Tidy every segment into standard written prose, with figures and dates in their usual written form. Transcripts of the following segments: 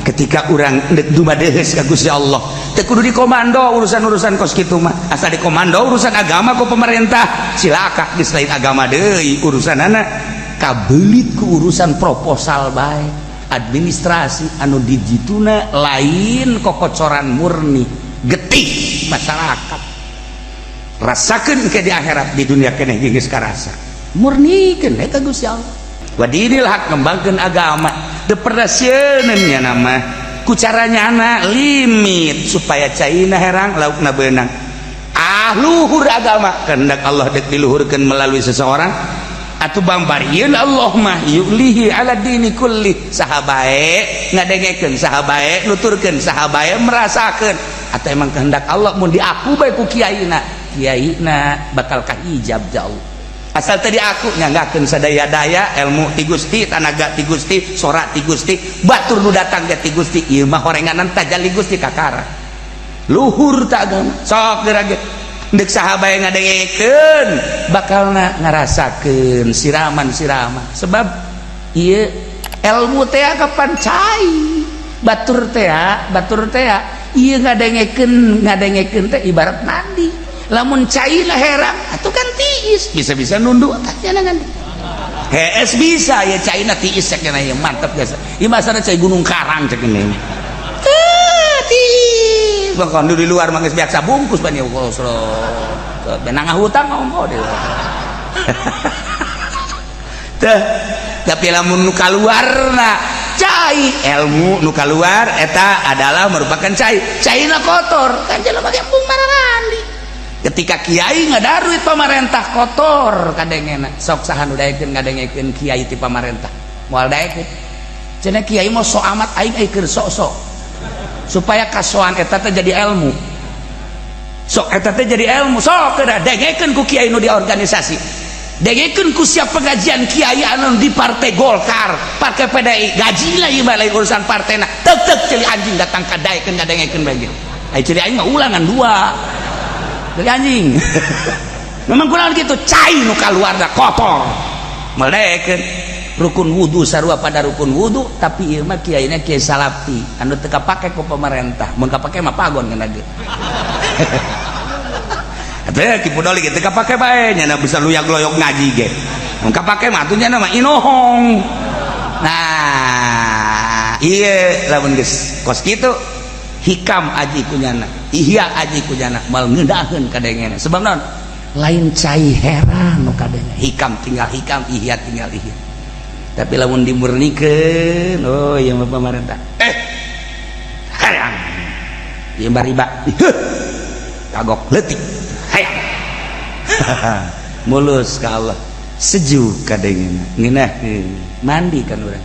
Ketika urang dek dumadeheus ka Gusti Allah, teu kudu dikomando urusan-urusan kos kitu mah. Asa dikomando urusan agama ku pemerintah, cilaka. Geus lain agama deui urusanana, kabelit ku urusan proposal bae, administrasi anu dijituna lain kokocoran murni. Getih masyarakat, rasakeun ke di akhirat. Di dunia keneh geus karasa. Murnikeun ka Gusti Allah wa dinil haq, ngembangkeun agama. Teu pernah sieun nama ku caranya anak limit supaya caina herang, laukna beunang. Ah, luhur agama, kehendak Allah dek diluhurkeun melalui seseorang atau bambarieun. Allah mah yulihi ala dini kulli. Saha bae ngadengekeun, saha bae nuturkeun, saha bae merasakeun, atau emang kehendak Allah mun diaku bae ku kiaina, kiaina bakal kahijab jauh. Asal tadi aku nyanggakeun sadaya-daya, ilmu ti Gusti, tanaga ti Gusti, sora ti Gusti, batur nu datang ge ti Gusti. Ieu mah horenganan tajalli Gusti kakara luhur tak agama. Sok geura ge ndek saha bae ngadengekeun, bakalna ngarasakeun siraman-siraman, sebab ieu ilmu teh kapan cai batur teh, batur teh ieu ngadengekeun, ngadengekeun teh ibarat mandi. Lamun caina herang atuh kan tiis, bisa-bisa nunduk tah kan hees bisa ya. Caina tiis cek ya, mantap biasa. Ieu masana cai Gunung Karang cek ini tiis. Bahkan di luar mah geus biasa bungkus ban ieu benang hutang ngomong deh teh. Tapi lamun nu kaluarna cai ilmu, nu kaluar eta adalah merupakan cai, caina kotor kan jelema ge embung marandi. Ketika kiai ngadaruit pamarentah, kotor kadengena. Sok saha nu daekeun ngadengekeun kiai ti pamarentah? Moal daekeun. Cenah kiai mau sok amat, aing aing keur sok-sok supaya kasoan eta teh jadi ilmu. Sok eta teh jadi ilmu. Sok kedah dengekeun ku kiai nu di organisasi, dengekeun ku siap pengajian kiai anu di Partai Golkar, Partai PDI, gaji lah ieu mah, lain urusan partena. Tek tek ceuli anjing datang ka daekeun ngadengekeun bae. Ai ceuli aing mah ulangan dua ceuli anjing. Memang kurang gitu, cai nu kaluarna kotor, melekeun. Rukun wudu sarua pada rukun wudu, tapi ieu mah kiaina kiai salafi anu teu kapake ku pemerintah. Mun kapake mah pagon kana ge. Atuh Ki Pudoli teu kapake bae, nya bisa luyak-loyok ngaji ge. Mun kapake mah atuh nya mah inohong. Nah, iya, lamun geus kos kitu, hikam aji kunyana, ihya aji kunyana, mal ngeunaheun kadengena. Sebab naon? Lain cai herang nu kadenge. Hikam tinggal hikam, ihya tinggal ihya. Tapi lamun dimurnikeun, oh iya mah pemerintah, eh hayang ieu mah riba, kagok leutik, hayang mulus ka Allah, sejuk kadengena, ngeunaheun. Mandi kan urang,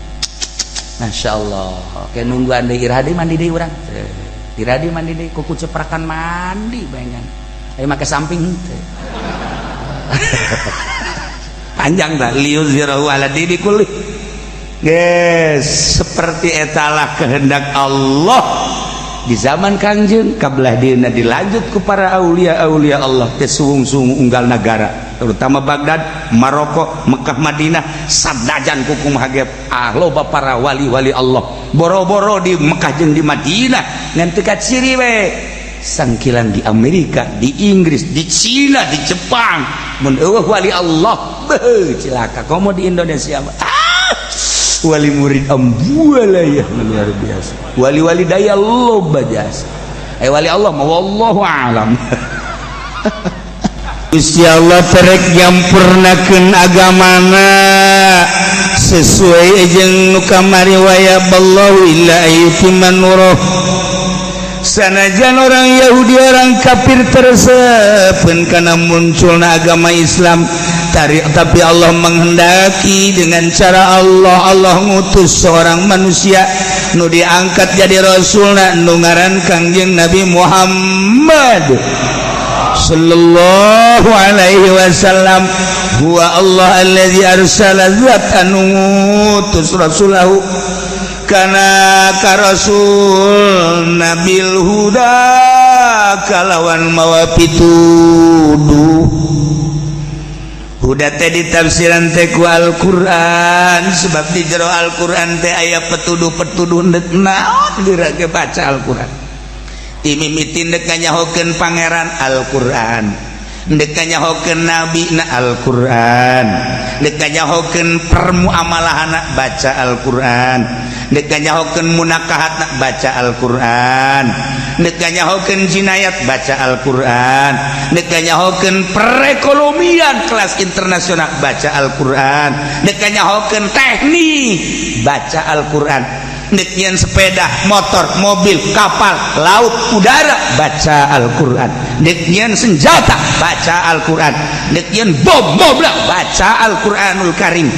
Masya Allah, kayak nungguan deui, iraha deui mandi deui urang, iraha deui mandi deui, kuku ceprakan mandi bayangan. Ayo make samping henteu panjang dah. Liyuzhirahu ala dini kulli. Yes, seperti etalah kehendak Allah di zaman Kangjeng kabelah dieuna dilanjut ku para aulia-aulia Allah teh suwung-suwung unggal negara, terutama Baghdad, Maroko, Mekah, Madinah, sadajan kukumaha ge ah loba para wali-wali Allah. Boro-boro di Mekah jeung di Madinah, ngan teu kaciri we sangkilan di Amerika, di Inggris, di Cina, di Jepang, mun eueuh wali Allah, beuh, cilaka. Komo di Indonesia mah, ah, wali murid ambuala ya, luar biasa. Wali-wali daya loba jasa. Eh, wali Allah mah wallahu alam. Gusti Allah terek nyampurnakeun agamana sesuai jeung nu kamari, wa yaballahu illa ayyutimma nurah. Sanajan orang Yahudi, orang kafir tersepen karena munculna agama Islam tarik, tapi Allah menghendaki dengan cara Allah. Allah ngutus seorang manusia nu diangkat jadi rasulna, nu ngaran Kangjeng Nabi Muhammad sallallahu alaihi wasallam. Huwa Allah allazi arsala, zat anu ngutus, rasulahu kana ka rasul, nabil huda kalawan mawa pituduh. Huda teh ditafsiran teh ku Al-Qur'an, sebab di jero Al-Qur'an teh aya petuduh-petuduh ndek naon geura ge baca Al-Qur'an. Timimiti ndek nyahokeun pangeran Al-Qur'an, ndek nyahokeun nabi na Al-Qur'an, ndek nyahokeun permuamalahana baca Al-Qur'an, ndek nyahokeun munakahatna baca Al-Qur'an, ndek nyahokeun jinayat baca Al-Qur'an, ndek nyahokeun perekonomian kelas internasional baca Al-Qur'an, ndek nyahokeun teknik baca Al-Qur'an, ndek nyeun sepeda motor, mobil, kapal, laut, udara baca Al-Qur'an, ndek nyeun senjata baca Al-Qur'an, ndek nyeun bom mobil baca Al-Qur'anul Karim.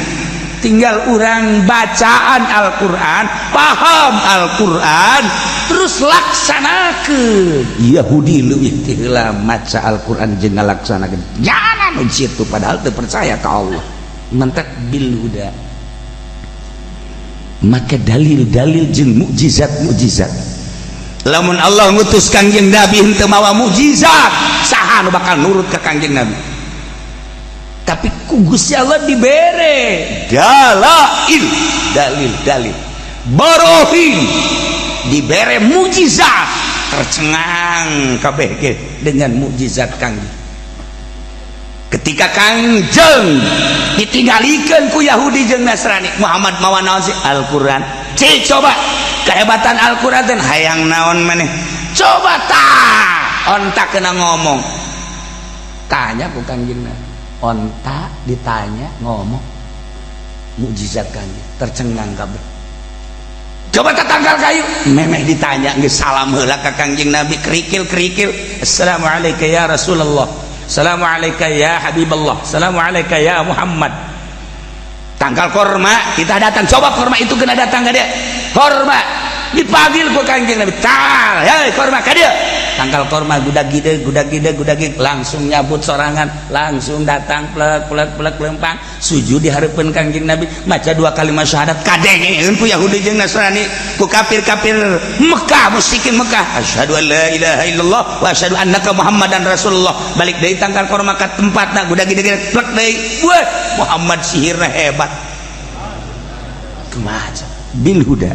Tinggal orang bacaan Al-Quran, paham Al-Quran, terus laksanakeun. Yahudi leuwih ti heula maca Al-Quran jeung ngalaksanakeun, jangan nu kitu, padahal teu percaya ka Allah. Mantak bil huda, maka dalil-dalil jeung mukjizat-mukjizat. Lamun Allah ngutus Kangjeng Nabi henteu mawa mukjizat, saha nu bakal nurut ka Kangjeng Nabi? Tapi ku Gusti Allah dibere dalail, dalil-dalil, barohin, dibere mukjizat, tercengang kabeh ge dengan mukjizat Kangjeng. Ketika Kangjeng ditinggalikeun ku Yahudi jeung Nasrani, Muhammad mawa naon sih? Al-Qur'an. Cik, coba kehebatan Al-Qur'an teh hayang naon maneh? Coba tah onta kena ngomong, tanya ku Kangjeng Nabi. Onta ditanya ngomong, mukjizat Kangjeng, tercengang kabeh. Coba tatangkal kayu, memeh ditanya geus salam heula ka Kangjeng Nabi, kerikil-kerikil, assalamualaikum ya Rasulullah, assalamualaikum ya Habiballah, assalamualaikum ya Muhammad. Tangkal korma kita datang, coba korma itu kena datang ke dia. Korma dipanggil ku Kangjeng Nabi, tal, hei korma ka dia. Tangkal korma gudag gide gudag gide gudag gide, langsung nyabut sorangan, langsung datang, plek plek plek, lempang sujud di hareupeun Kangjeng Nabi, maca dua kalimat syahadat. Kadengeun ku Yahudi jeung Nasrani, ku kafir-kafir Mekah, musyrikin Mekah, asyhadu an la ilaha illallah wa asyhadu annaka Muhammadan Rasulullah. Balik deui tangkal korma ka tempatna, gudag gide gide, plek deui. Wah, Muhammad sihirna hebat. Kumaha bil huda?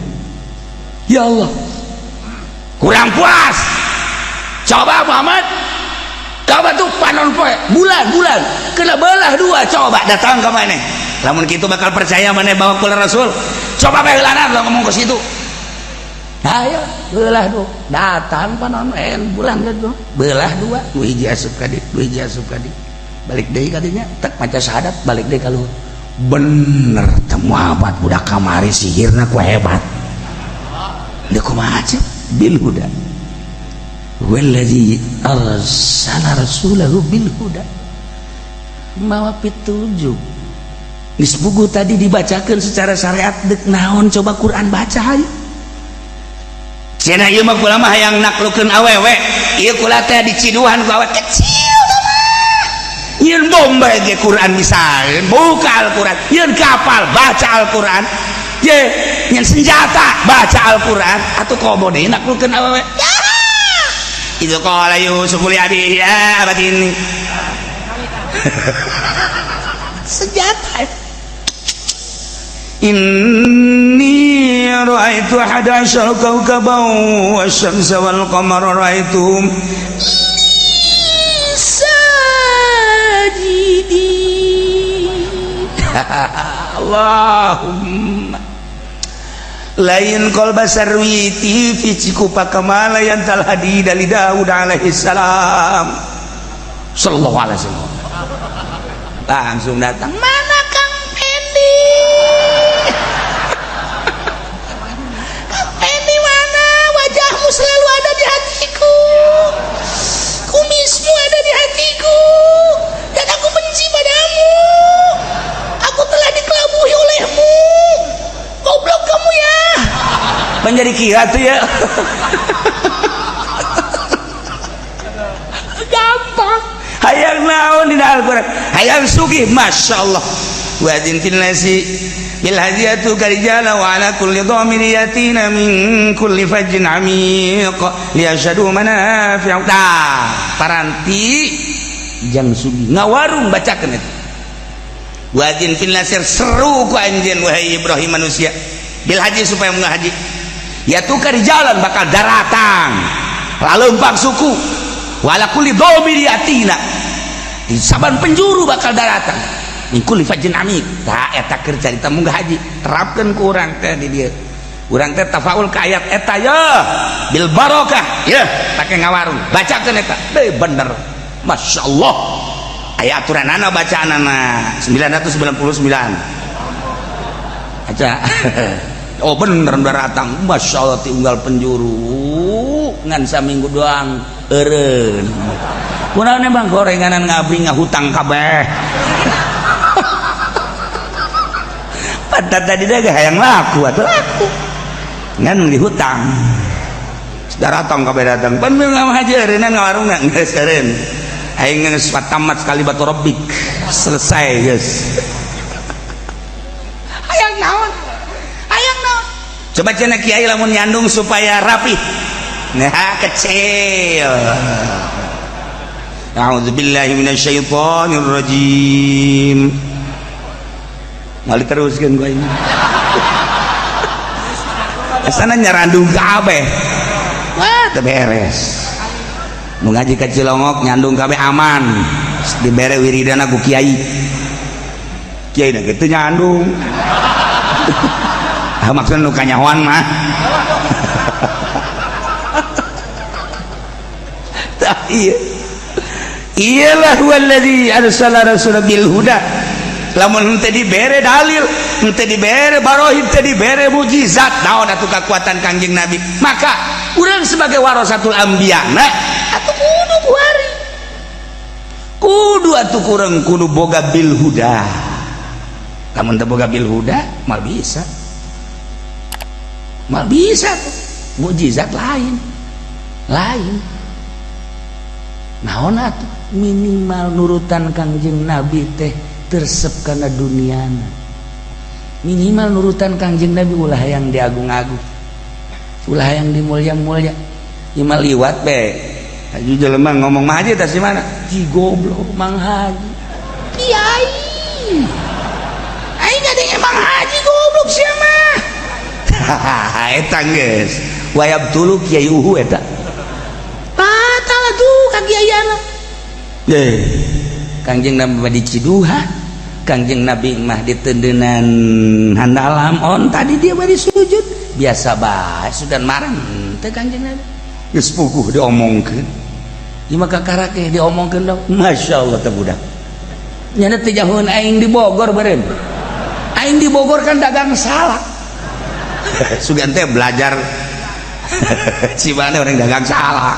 Ya Allah, kurang puas. Coba Muhammad, coba tuh panon poe bulan bulan kena belah dua, coba datang ke mana. Lamun kitu bakal percaya mana bawa kula Rasul. Coba bae heulanan lo ngomong ke situ. Ayo belah dua, datang panon bulan gitu belah dua, dua hiji asup ka dieu, dua hiji asup ka dieu, balik deui ka dinya, tek maca syahadat, balik deui ka luhur. Bener teh Muhammad budak kamari sihirna ku hebat. Deuk kumaha bil huda? Walladzi arsala rasulahu bil huda, mawa pitujuk. Geus buku tadi dibacakeun secara syariat, deuk naon coba Quran baca hayu. Cenah ieu mah kula mah hayang naklukeun awewe, ieu kula teh diciduhan ku awewe kecil mah. Yeun bom bae ge Quran bisa, buka Al-Quran. Yeun kapal, baca Al-Quran. Ye, nyen senjata, baca Al-Quran. Atuh komo deui naklukeun awewe. Ya. Itu qala Yusuf li abihi ya abati ini. Senjata. Inni ra'aitu ahada asyara kawkaban wasyamsa wal qamara ra'aituhum sajidin. Allahumma lain qalba sarwiti fi cikupa kamala yang tal hadida li Daud alaihi salam sallallahu alaihi wasallam. Langsung datang, mana Kang Pendi? Kang Pendi mana? Wajahmu selalu ada di hatiku, kumismu ada di hatiku, dan aku benci padamu. Aku telah dikelabuhi olehmu. Goblok kamu ya, menjadi kira tuh ya gampang. Hayang naon dina Al-Qur'an? Hayang sugih, Masya Allah. Wa fil nasi bil hadiyatu karijala wa ala kulli dhamir yatina min kulli fajjin amiq liyashhadu manafi'u. Tah paranti jang sugih ngawarung, bacakeun itu. Wajin fil nasir seru ku anjeun wahai Ibrahim manusia bil haji supaya munggah haji. Ya tukar di jalan bakal daratang. Lalempang suku wala kulli dhamir yatina. Di saban penjuru bakal daratang. Min kulli fajjin amik. Tah eta keur carita munggah haji. Terapkeun ku urang teh di dieu. Urang teh tafaul ka ayat eta ya bil barokah ya pake ngawarung bacakeun eta deui bener Masya Allah aya aturanana bacaanana 999 aja. Oh bener datang Masya Allah ti unggal penjuru ngan saminggu doang eureun kunaon bang gorenganan ngabri ngahutang kabeh. Pantat tadi deh hayang laku atuh laku ngan dihutang daratang kabeh datang pan haji eureunnan ngawarungna geus eureun aing geus tamat sekali batu rabbik selesai geus. Hayang naon hayang naon coba cenah kiai lamun nyandung supaya rapi nah kecil. A'udzubillahi minasyaitonir rajim. Mal diteruskeun ku aing. Asana nyarandung kabeh. Wah, teu beres. Nu ngaji ka Cilongok nyandung kabeh aman. Dibere wiridana ku kiai. Kiai na kitu nyandung. Ah maksudna nu kanyahoan mah. Tah ieu. Iyalah huwallazi arsala rasulahu bil huda. Lamun henteu dibere dalil, henteu dibere barohib, henteu dibere mukjizat, naon atuh kakuatan Kangjeng Nabi? Maka urang sebagai warasatul anbiya, nah atuh kudu kuari. Kudu atuh kurang kudu boga bil huda. Lamun teu boga bil huda, mal bisa. Mal bisa tuh. Mukjizat lain. Lain. Naon atuh minimal nurutan Kangjeng Nabi teh tersep kana duniana. Minimal nurutan Kangjeng Nabi ulah yang diagung-agung, ulah yang dimulia-mulia. Ieu mah liwat be. Haji jelema ngomong mah haji tas di mana? Ji goblok Mang Haji. Kiai. Aing ada Mang Haji goblok sia mah. Eta geus. Wayab tulu kiai uhu eta. Batal atuh ka kiaiana. Ye. Kangjeng Nabi mah di Ciduha. Kangjeng Nabi mah di tendenan handalam on tadi dia bari sujud biasa bae sudah marah teh Kangjeng Nabi geus puguh diomongkeun ieu mah kakara ke diomongkeun dong Masya Allah teh budak nyana teh jauheun aing di Bogor beureun aing di Bogor kan dagang salak sugan teh belajar cibane orang dagang salak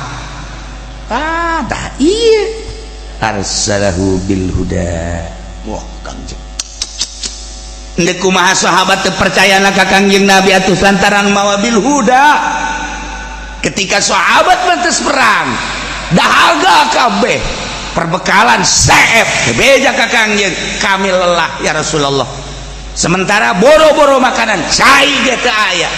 ah tah ieu arsalahu bil huda. Wah Kangjeng ndek kumaha sahabat teu percaya ka Kangjeng Nabi atuh lantaran mawa bil huda. Ketika sahabat mantes perang dahaga kabeh perbekalan seep beja ka Kangjeng kami lelah ya Rasulullah sementara boro-boro makanan cai ge teu aya.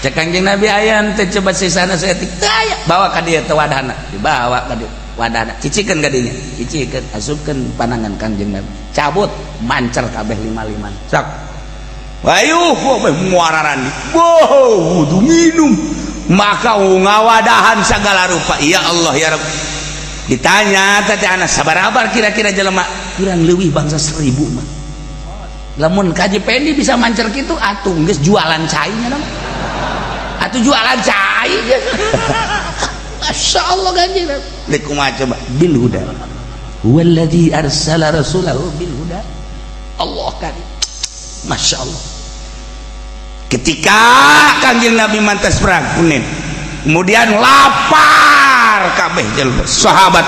Cek Kangjeng Nabi aya teh coba sisana saeutik teu aya bawa ka dieu teh wadahna dibawa ka dieu wadahna cicikeun ka dinya cicikeun asupkeun panangan Kangjeng Nabi cabut mancer kabeh lima-lima sok ayuh muararan wow wudu minum maka ngawadahan segala rupa ya Allah ya Rabb. Ditanya teh anak sabar-sabar kira-kira jelema kurang leuwih bangsa 1000 mah lamun kaji pendi bisa mancer kitu atuh geus jualan cai nya mah atuh jualan cai. Masya Allah Kanjeng Nabi kumaha coba bil huda huwallazi arsala rasulahu bil huda. Allah karim Masya Allah. Ketika Kangjeng Nabi mantas perang Hunain kemudian lapar kabeh jelema sahabat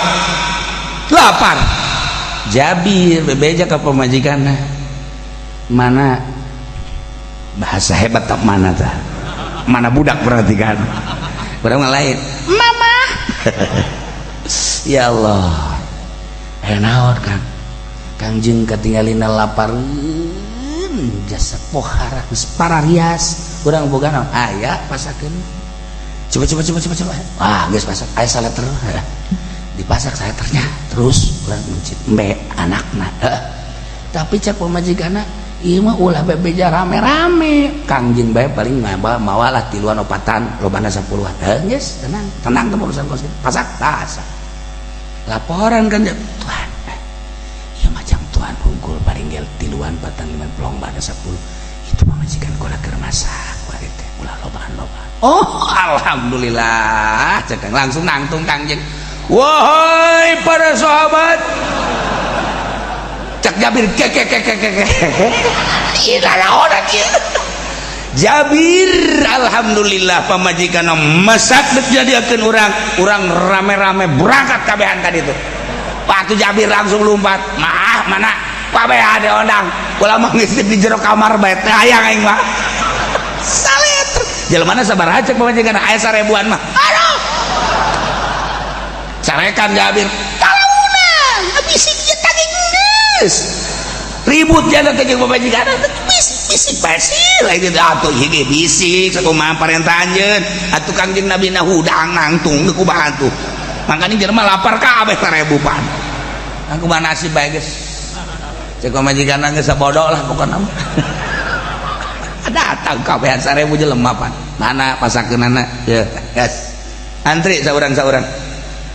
lapar. Jabir bebeja ka pamajikanna mana bahasa hebat tak mana tah mana budak berarti kan urang mah lain mama. Ya Allah naon Kang Kangjeng katinggalina lapareun jasa pohara geus pararias urang boga naon aya pasakeun coba coba coba coba coba ah geus pasak aya saleter dipasak saleternya terus urang mencit embe anakna Tapi cek pamajikanna, ieu mah ulah bebeja rame-rame. Kangjeng bae paling mawa lah tiluan opatan, lobana 10-an. Heuh geus, tenang, tenang teh urusan kos kitu. Pasak, pasak. Laporan kan tuan. Ieu macam tuan hungkul paling gel tiluan patang lima pelong bada 10. Itu pamajikan kula keur masak kuari teh ulah lobaan-lobaan. Oh, alhamdulillah. Cek langsung nangtung Kangjeng. Wahai para sahabat. Cek Jabir ke ke ke ke ke. Ieu naon kieu? Jabir alhamdulillah pamajikan masak dek jadiakeun urang, urang rame-rame berangkat kabehan ka ditu. Waktu Jabir langsung lompat, maah mana kabehan diondang. Kula mah geus di jero kamar bae teh hayang aing mah. Salet. Jelema sabaraha cek pamajikan aya 1000-an mah. Aduh. Carekan Jabir. Talaunan, bisik ieu tadi geus. Ribut jana teh jeung pamajikan bisik bisik bae sih lain atuh ieu ge bisik sakumaha parentah anjeun. Atuh Kangjeng Nabi na hudang nangtung ku kumaha atuh. Makanya jelema lapar kabeh 1000 pan. Aku mah nasib bae geus. Cek pamajikan geus sabodo lah pokona mah. Datang kabehan 1000 jelema pan. Mana pasakeunana? Ya, gas. Antri saurang-saurang.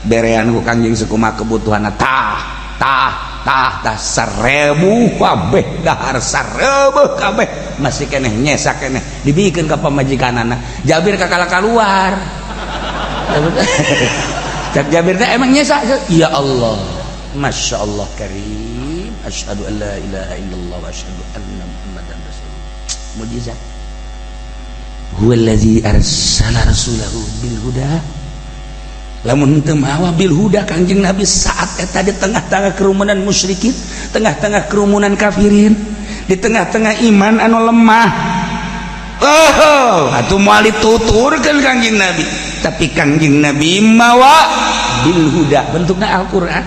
Berean ku Kangjeng sakumaha kebutuhanna tah tah tah tah 1000 kabeh dahar 1000 kabeh masih keneh nyesak keneh dibikeun ka pamajikanana. Jabir kakala keluar. Cak Jabir teh emang nyesak. Ya Allah, Masya Allah karim, asyhadu an la ilaha illallah wa asyhadu anna Muhammadan rasulullah. Mujizat. Huwallazi arsala rasulahu bil huda. Lamun teu mawa bil huda Kangjeng Nabi saat eta di tengah-tengah kerumunan musyrikin, tengah-tengah kerumunan kafirin, di tengah-tengah iman anu lemah. Oh, atuh moal dituturkeun Kangjeng Nabi. Tapi Kangjeng Nabi mawa bil huda bentukna Al-Qur'an.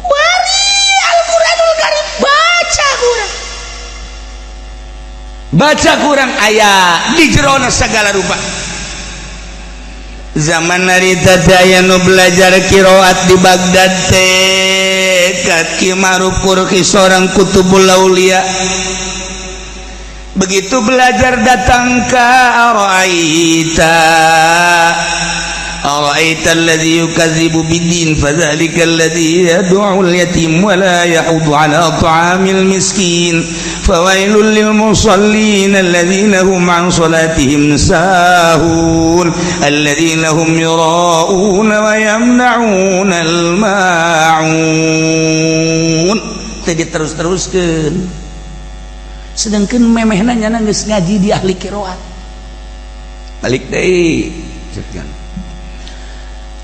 Kuari Al-Qur'anul Karim baca kurang. Baca kurang aya di jerona segala rupa. Zaman harita teh aya nu belajar qiraat di Baghdad teh ka Ki Ma'ruf Karkhi seorang kutubul aulia. Begitu belajar datang ka ara'aita ara'aita alladhi yukadzibu biddin fadzalika alladhi yad'u al-yatim wa la yahuddu ala ta'amil miskin fawailul lil musallin alladhina hum an salatihim sahun alladhina hum yura'una wa yamna'una al-ma'un. Teu diterus-teruskeun. Sedangkan memehna nyana geus ngaji di ahli qiraat. Balik deui.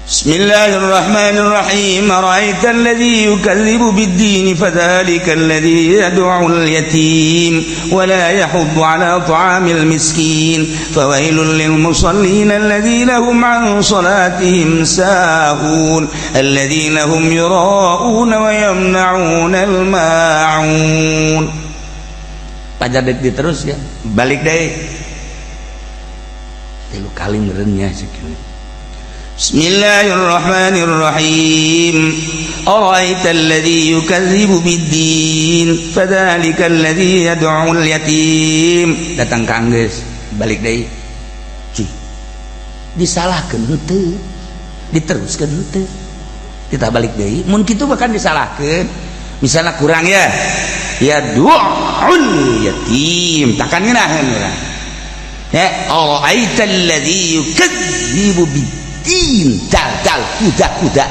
Bismillahirrahmanirrahim. Ara'aita alladhi yukadzibu bid-din fadzalika alladhi yad'u al-yatim wa la yahuddu ala ta'amil miskin fawailul lil musallin alladhina hum an salatihim sahun alladhina hum yura'una wa yamna'una al-ma'un. Pajar dek diterus ya. Balik deui. Tilu kali merenya sekian. Bismillahirrahmanirrahim. Ara'aita alladhi yukadzibu biddin fadzalika alladhi yad'u al-yatim. Datang ka anggeus, balik deui. Cih. Disalahkeun henteu. Diteruskeun henteu. Kita balik deui. Mun kitu bahkan disalahkeun. Misalnya kurang ya. Ya du'ul yatim. Takkan ngeunaheun urang. Ya ara'aita alladhi yukadzibu biddin. Dal dal kuda kuda.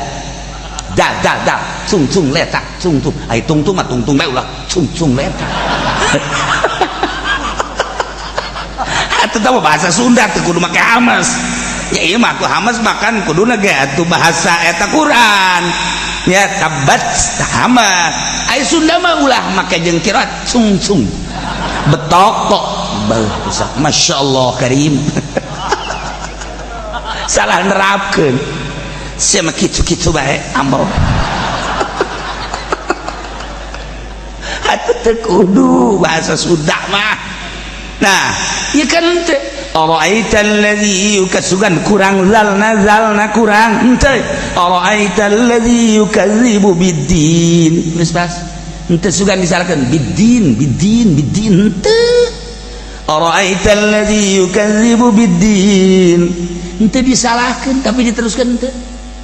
Dal dal dal cung cung letak cung cung. Ai tung tung mah tung tung bae ulah cung cung letak. Atuh tah bahasa Sunda teu kudu make hamas. Ya ieu mah aku hamas makan kuduna ge atuh bahasa eta Quran. Ya tabat hamas. Ai Sunda mah ulah make jeung kirat cung cung. Betok tok. Beuh bisa. Masya Allah karim. Salah nerapkeun. Sia mah kitu-kitu bae ambo. Atuh teu kudu bahasa Sunda mah. Nah, ieu kan teh ara'aita alladhi yukasugan kurang zalna zalna kurang henteu ara'aita alladhi yukadzibu biddin Geus pas. Henteu sugan disalahkeun bidin bidin bidin henteu. Ara'aita alladzi yukadzibu biddin. Henteu disalahkeun tapi diteruskeun henteu.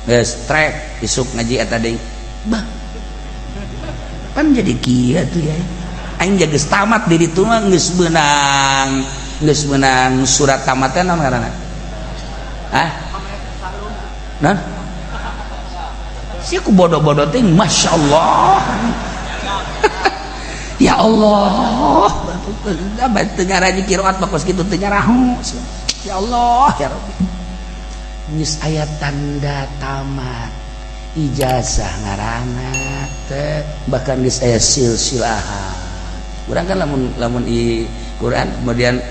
Geus trek isuk ngaji eta deui. Bah. Pan jadi kieu tuh ya. Aing geus tamat di ditu mah geus meunang surat tamatnya naon ngaranna? Hah? Nah? Sia ku bodoh-bodoh teh Masya Allah. Ya Allah. Teu ngaraji qiraat mah kos kitu teu nyaraho. Ya Allah ya Rabbi. Geus aya tanda tamat ijazah ngaranna teh bahkan geus aya silsilahan. Urang kan lamun lamun i Quran kemudian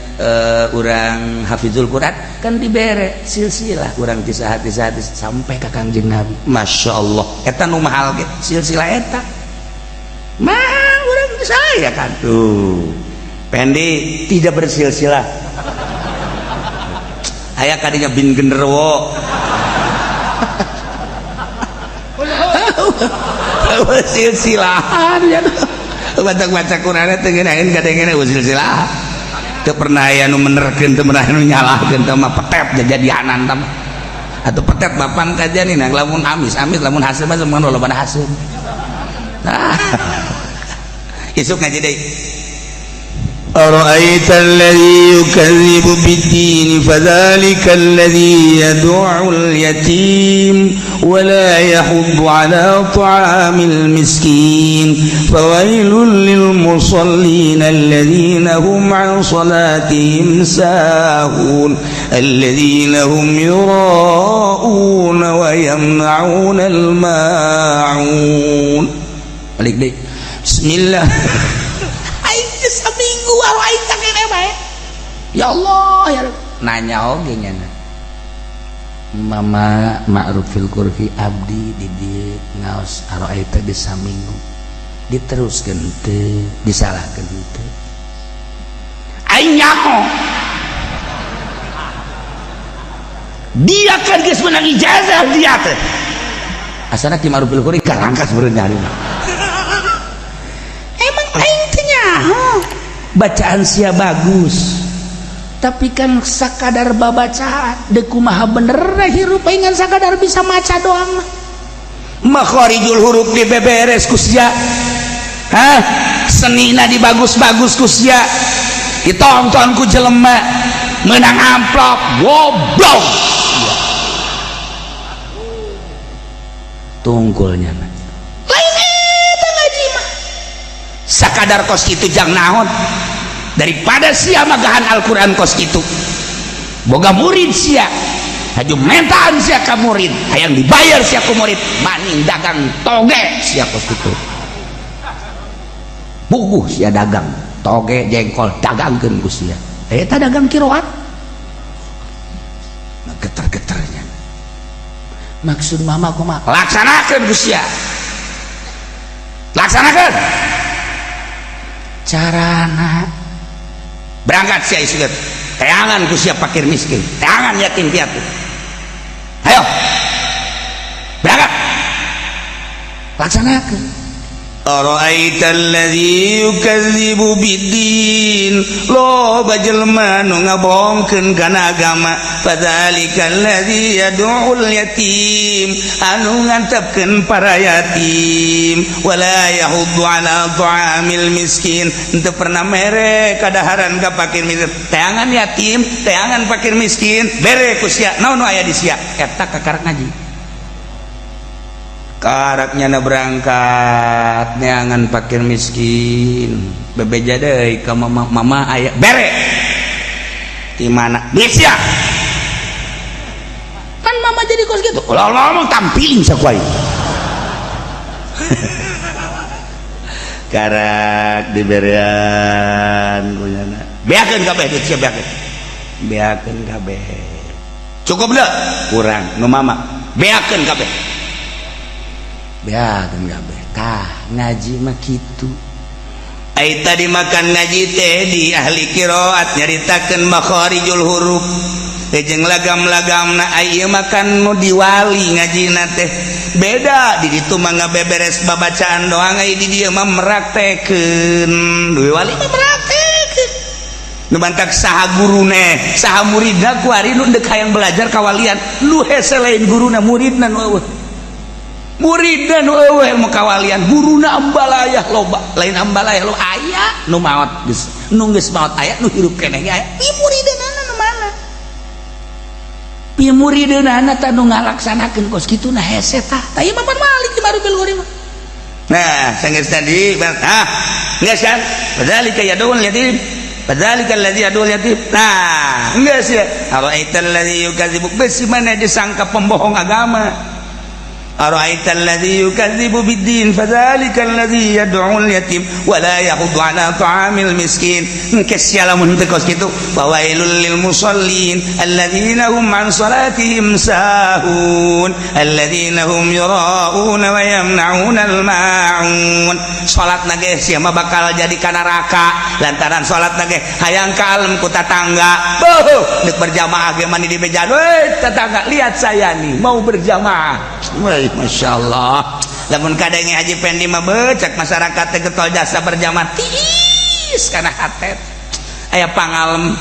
urang hafizul Quran kan dibere silsilah urang ti saha ti saha sampai ka Kangjeng Nabi. Masya Allah eta nu mahal ge silsilah eta mahal urang saya kan tuh Pendi tidak bersilsilah aya kadinya bin genderuwo silsilahan ya baca-baca Quran teh ngeunaheun kadengena silsilah teu pernah aya nu menerkeun teu pernah nu nyalahkeun teh mah petet jadianan tah atau petet bapan kajian ini lamun amis amis lamun hasil mah semua loba hasil. Nah isuk ngaji deui. أرأيت الذي يكذب بالدين فذلك الذي يدع اليتيم ولا يحض على طعام المسكين فويل للمصلين الذين هم عن صلاتهم ساهون الذين هم يراءون ويمنعون الماعون. Balik deh. Bismillah. Seminggu ya Allah ya nanya oge nya mama ma'rufil kurfi abdi di dieu ngaos araita di saminggu diteruskeun teu disalahkeun teu aing nyaho dia kan geus menang ijazah dia teh asana ki ma'rufil kurfi karangkas beureun nyari emang aing teh nyaho bacaan sia bagus tapi kan sakadar babacaan deuk kumaha bener hirup aing ngan sakadar bisa maca doang mah makharijul huruf dibeberes ku sia, hah senina dibagus-bagus ku sia, ditonton ku jelema menang amplop goblok tungkulnya lain eta ngaji mah sakadar kos kitu jang naon daripada sia magahan Al-Qur'an kos kitu boga murid sia haju mentaan sia ka murid hayang dibayar sia ku murid maning dagang toge sia kos kitu buguh sia dagang toge jengkol dagangkeun ku sia eta dagang qiraat geter-geternya maksud mama kumaha laksanakeun ku sia laksanakeun carana berangkat sia isukeun teangan ku sia fakir miskin teangan yatim piatu ayo berangkat laksanakeun. Ara'aita alladzi yukadzibu biddin loba jelema nu ngabohongkeun kana agama fadzalikal ladzi yad'ul yatim anu ngantepkeun para yatim wala yahuddu ala ta'amil miskin henteu pernah mere kadaharan ka fakir miskin teangan yatim teangan fakir miskin bere ku sia naon nu aya di sia eta kakarak ngaji karaknya na berangkat neangan fakir miskin bebeja deui ka mama mama aya bere di mana duit sia kan mama jadi kos gitu ulah ngomong tampilin saku aing karak diberean kunyana beakeun kabeh duit sia beakeun beakeun kabeh cukup deh kurang nu mama beakeun kabeh beakeun kabeh tah ngaji mah kitu. Ai tadi makan ngaji teh di ahli qiraat nyaritakeun makharijul huruf Jeung lagam-lagamna, ieu mah kan nu diwali ngajina teh beda. Di ditu mah ngabeberes babacaan doang, ai di dieu mah meraktekeun. Duwe wali mah meraktekeun. Nu mantak saha gurune, saha muridna kuari nu deuk hayang belajar kawalian, nu hese lain guruna, muridna nu eueuh. Muridna nu eueuh ilmu kawalian, guruna ambalayah loba. Lain ambalayah lo, aya nu maot geus, nu geus maot aya, nu hirup keneh ge aya. Pi muridna nu mana? Pi muridna tah nu ngalaksanakeun kos kitu nah hese tah. Tah ieu mah Malik di Marubil Gori mah. Nah, sanggeus tadi, ah, geus kan? Fadzalika yadul yatim. Fadzalika alladzi yadul yatim. Nah, geus ya. Ara'aital ladzi yukadzibu, besi mana disangka pembohong agama. Ara'aital ladzi yukadzibu biddin fadzalika alladzi yad'ul yatim wa la yahuddu ala ta'amil miskin. Engke sia lamun teu kos kitu, fawailul lil musallin alladzina hum an salatihim sahun alladzina hum yura'una wa yamna'una al ma'un. Salat ge sia mah bakal jadi ka neraka lantaran salat ge hayang ka alem ku tatangga. Beuh, deuk berjamaah ge mani di bejaan, "Weh tetangga, lihat saya nih mau berjamaah." Wah, Masya Allah, lamun kadenge Haji Pendi mah becak masyarakat teh getol jasa berjamaah tiis kana hatet aya pangalem.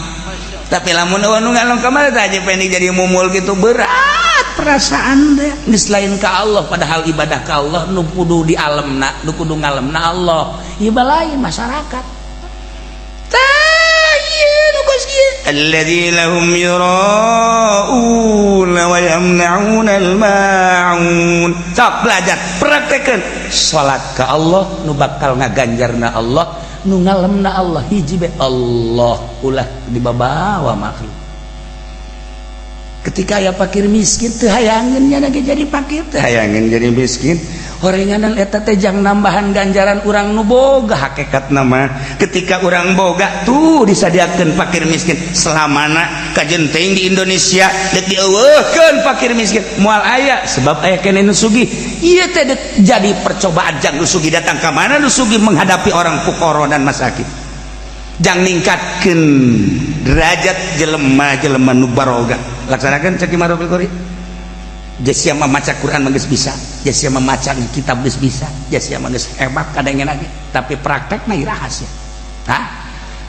Tapi lamun eueuh nu ngalem ka mana Haji Pendi jadi mumul gitu, berat perasaan deh, geus lain ka Allah. Padahal ibadah ka Allah nu kudu di alemna, nu kudu ngalemna Allah, ieu lain masyarakat. Tah ieu nu kos kieu, alladzina hum yura'una wa yamna'una al-ma'un. Sok belajar, praktekeun salat ka Allah, nu bakal ngaganjarna Allah, nu ngalemna Allah, hiji be Allah, ulah dibabawa makhluk. Ketika aya fakir miskin, teu hayangeun nya ge jadi fakir, teu hayangeun jadi miskin. Horenganan eta teh jang nambahan ganjaran urang nu boga. Hakikat nama ketika urang boga tuh disadiakeun fakir miskin. Selamana kajen teuing di Indonesia deuk dieuweuhkeun fakir miskin moal aya, sebab aya keneh nu sugih. Ieu teh jadi percobaan jang nu sugih datang ka mana, nu sugih menghadapi orang fuqara dan masakin, jang ningkatkeun derajat jelema-jelema nu baroga. Laksanakan cek Marufil Qori. Sia maca Quran mah geus bisa, sia maca kitab geus bisa, sia mah geus hebat kadangnya lagi, tapi praktekna rahasia. Hah?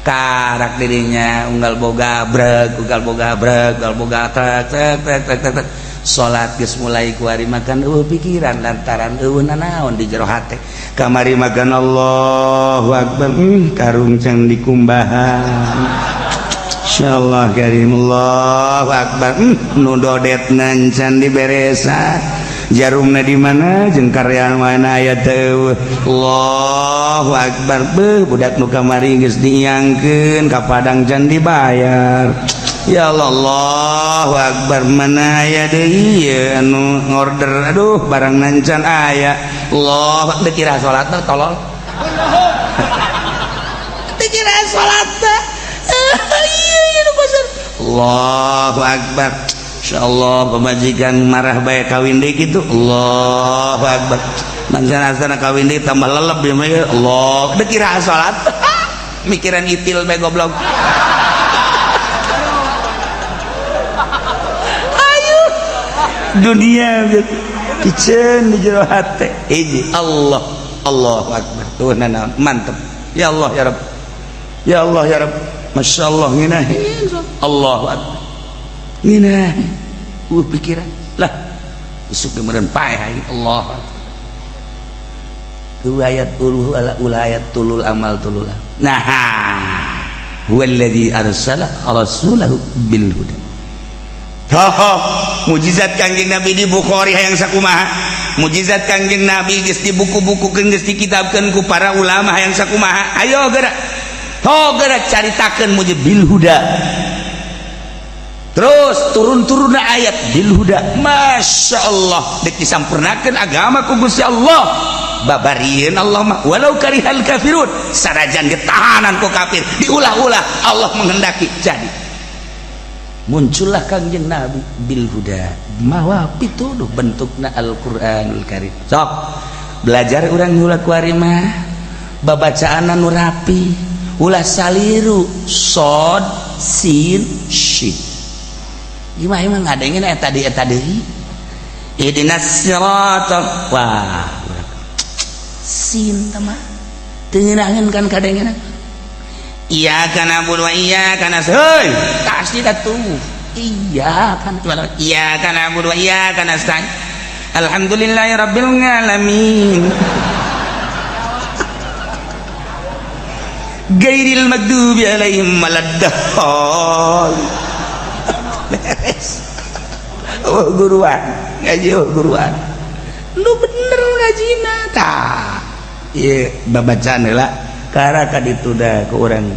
Karak dirinya unggal boga breg, unggal boga breg, unggal boga trek trek trek trek trek trek. Salat geus mulai kuari makan eueuh pikiran lantaran eueuh nanaon di jero hate. Kamari makan Allahu akbar, karung can dikumbahan. Insyaallah karim, Allahu akbar, nu dodet can diberesan, jarumna di mana jeung karya mana aya teu. Allahu akbar, beuh, budak nu kamari geus diiangkeun ka Padang can dibayar. Ya Allah, Allahu akbar, mana aya deui ieu anu ngorder, aduh, barang nancan aya. Allah, teu kira salat teh tolol, teu kira salat teh. Allahu akbar, insyaallah pemajikan marah bae kawin deui kitu. Allahu akbar, mangsana asana kawin deui tambah lelep ya mah. Allah, teu kira salat mikiran itil bae, goblok. Ayo dunia piceun di jero hate hiji Allah. Allahu akbar, tuh nanaon mantep. Ya Allah, ya Rabb, ya Allah, ya Rabb, Masya Allah, nginahin. Allahu akbar, nginahin pikiran lah isuk meureun paeh aing. Allah, ayat uluh ala ulayat tulul amal tulul. Nah, huwallazi arsala rasulahu bil huda. Mujizat Kangjeng Nabi di Bukhari hayang sakumaha? Mujizat Kangjeng Nabi geus dibuku-bukukeun, geus dikitabkeun ku para ulama, hayang sakumaha? Ayo gerak, oh gerak, caritakeun mujib bil huda. Terus turun-turun ayat bil huda. Masya Allah, dek disampurnakeun agama ku Gusti Allah. Babarieun Allah mah walau karihal kafirun, sanajan ditahanan ku kafir, diulah-ulah, Allah menghendaki jadi muncullah Kangjeng Nabi bil huda, mawa pituduh bentukna Al-Qur'anul Karim. Sok belajar urang ulah kuari mah babacaan nu rapi, ulah saliru sod sin shin. Gimana emang ngadengin eta deui eta deui. Ihdinas siratal, wah, sin mah teu ngeunaheun kan kadengeun. Iyyaka na'budu wa iyyaka nasta'in. Pasti atuh. Iya kan, iyyaka na'budu wa iyyaka nasta'in. Alhamdulillahirabbil alamin. Gairil maghdubi alaihim waladdallin. Beres. Oh guruan, ngaji oh guruan. Lu bener ngajina tah. Ieu babacaan heula karena kaditu da ke urang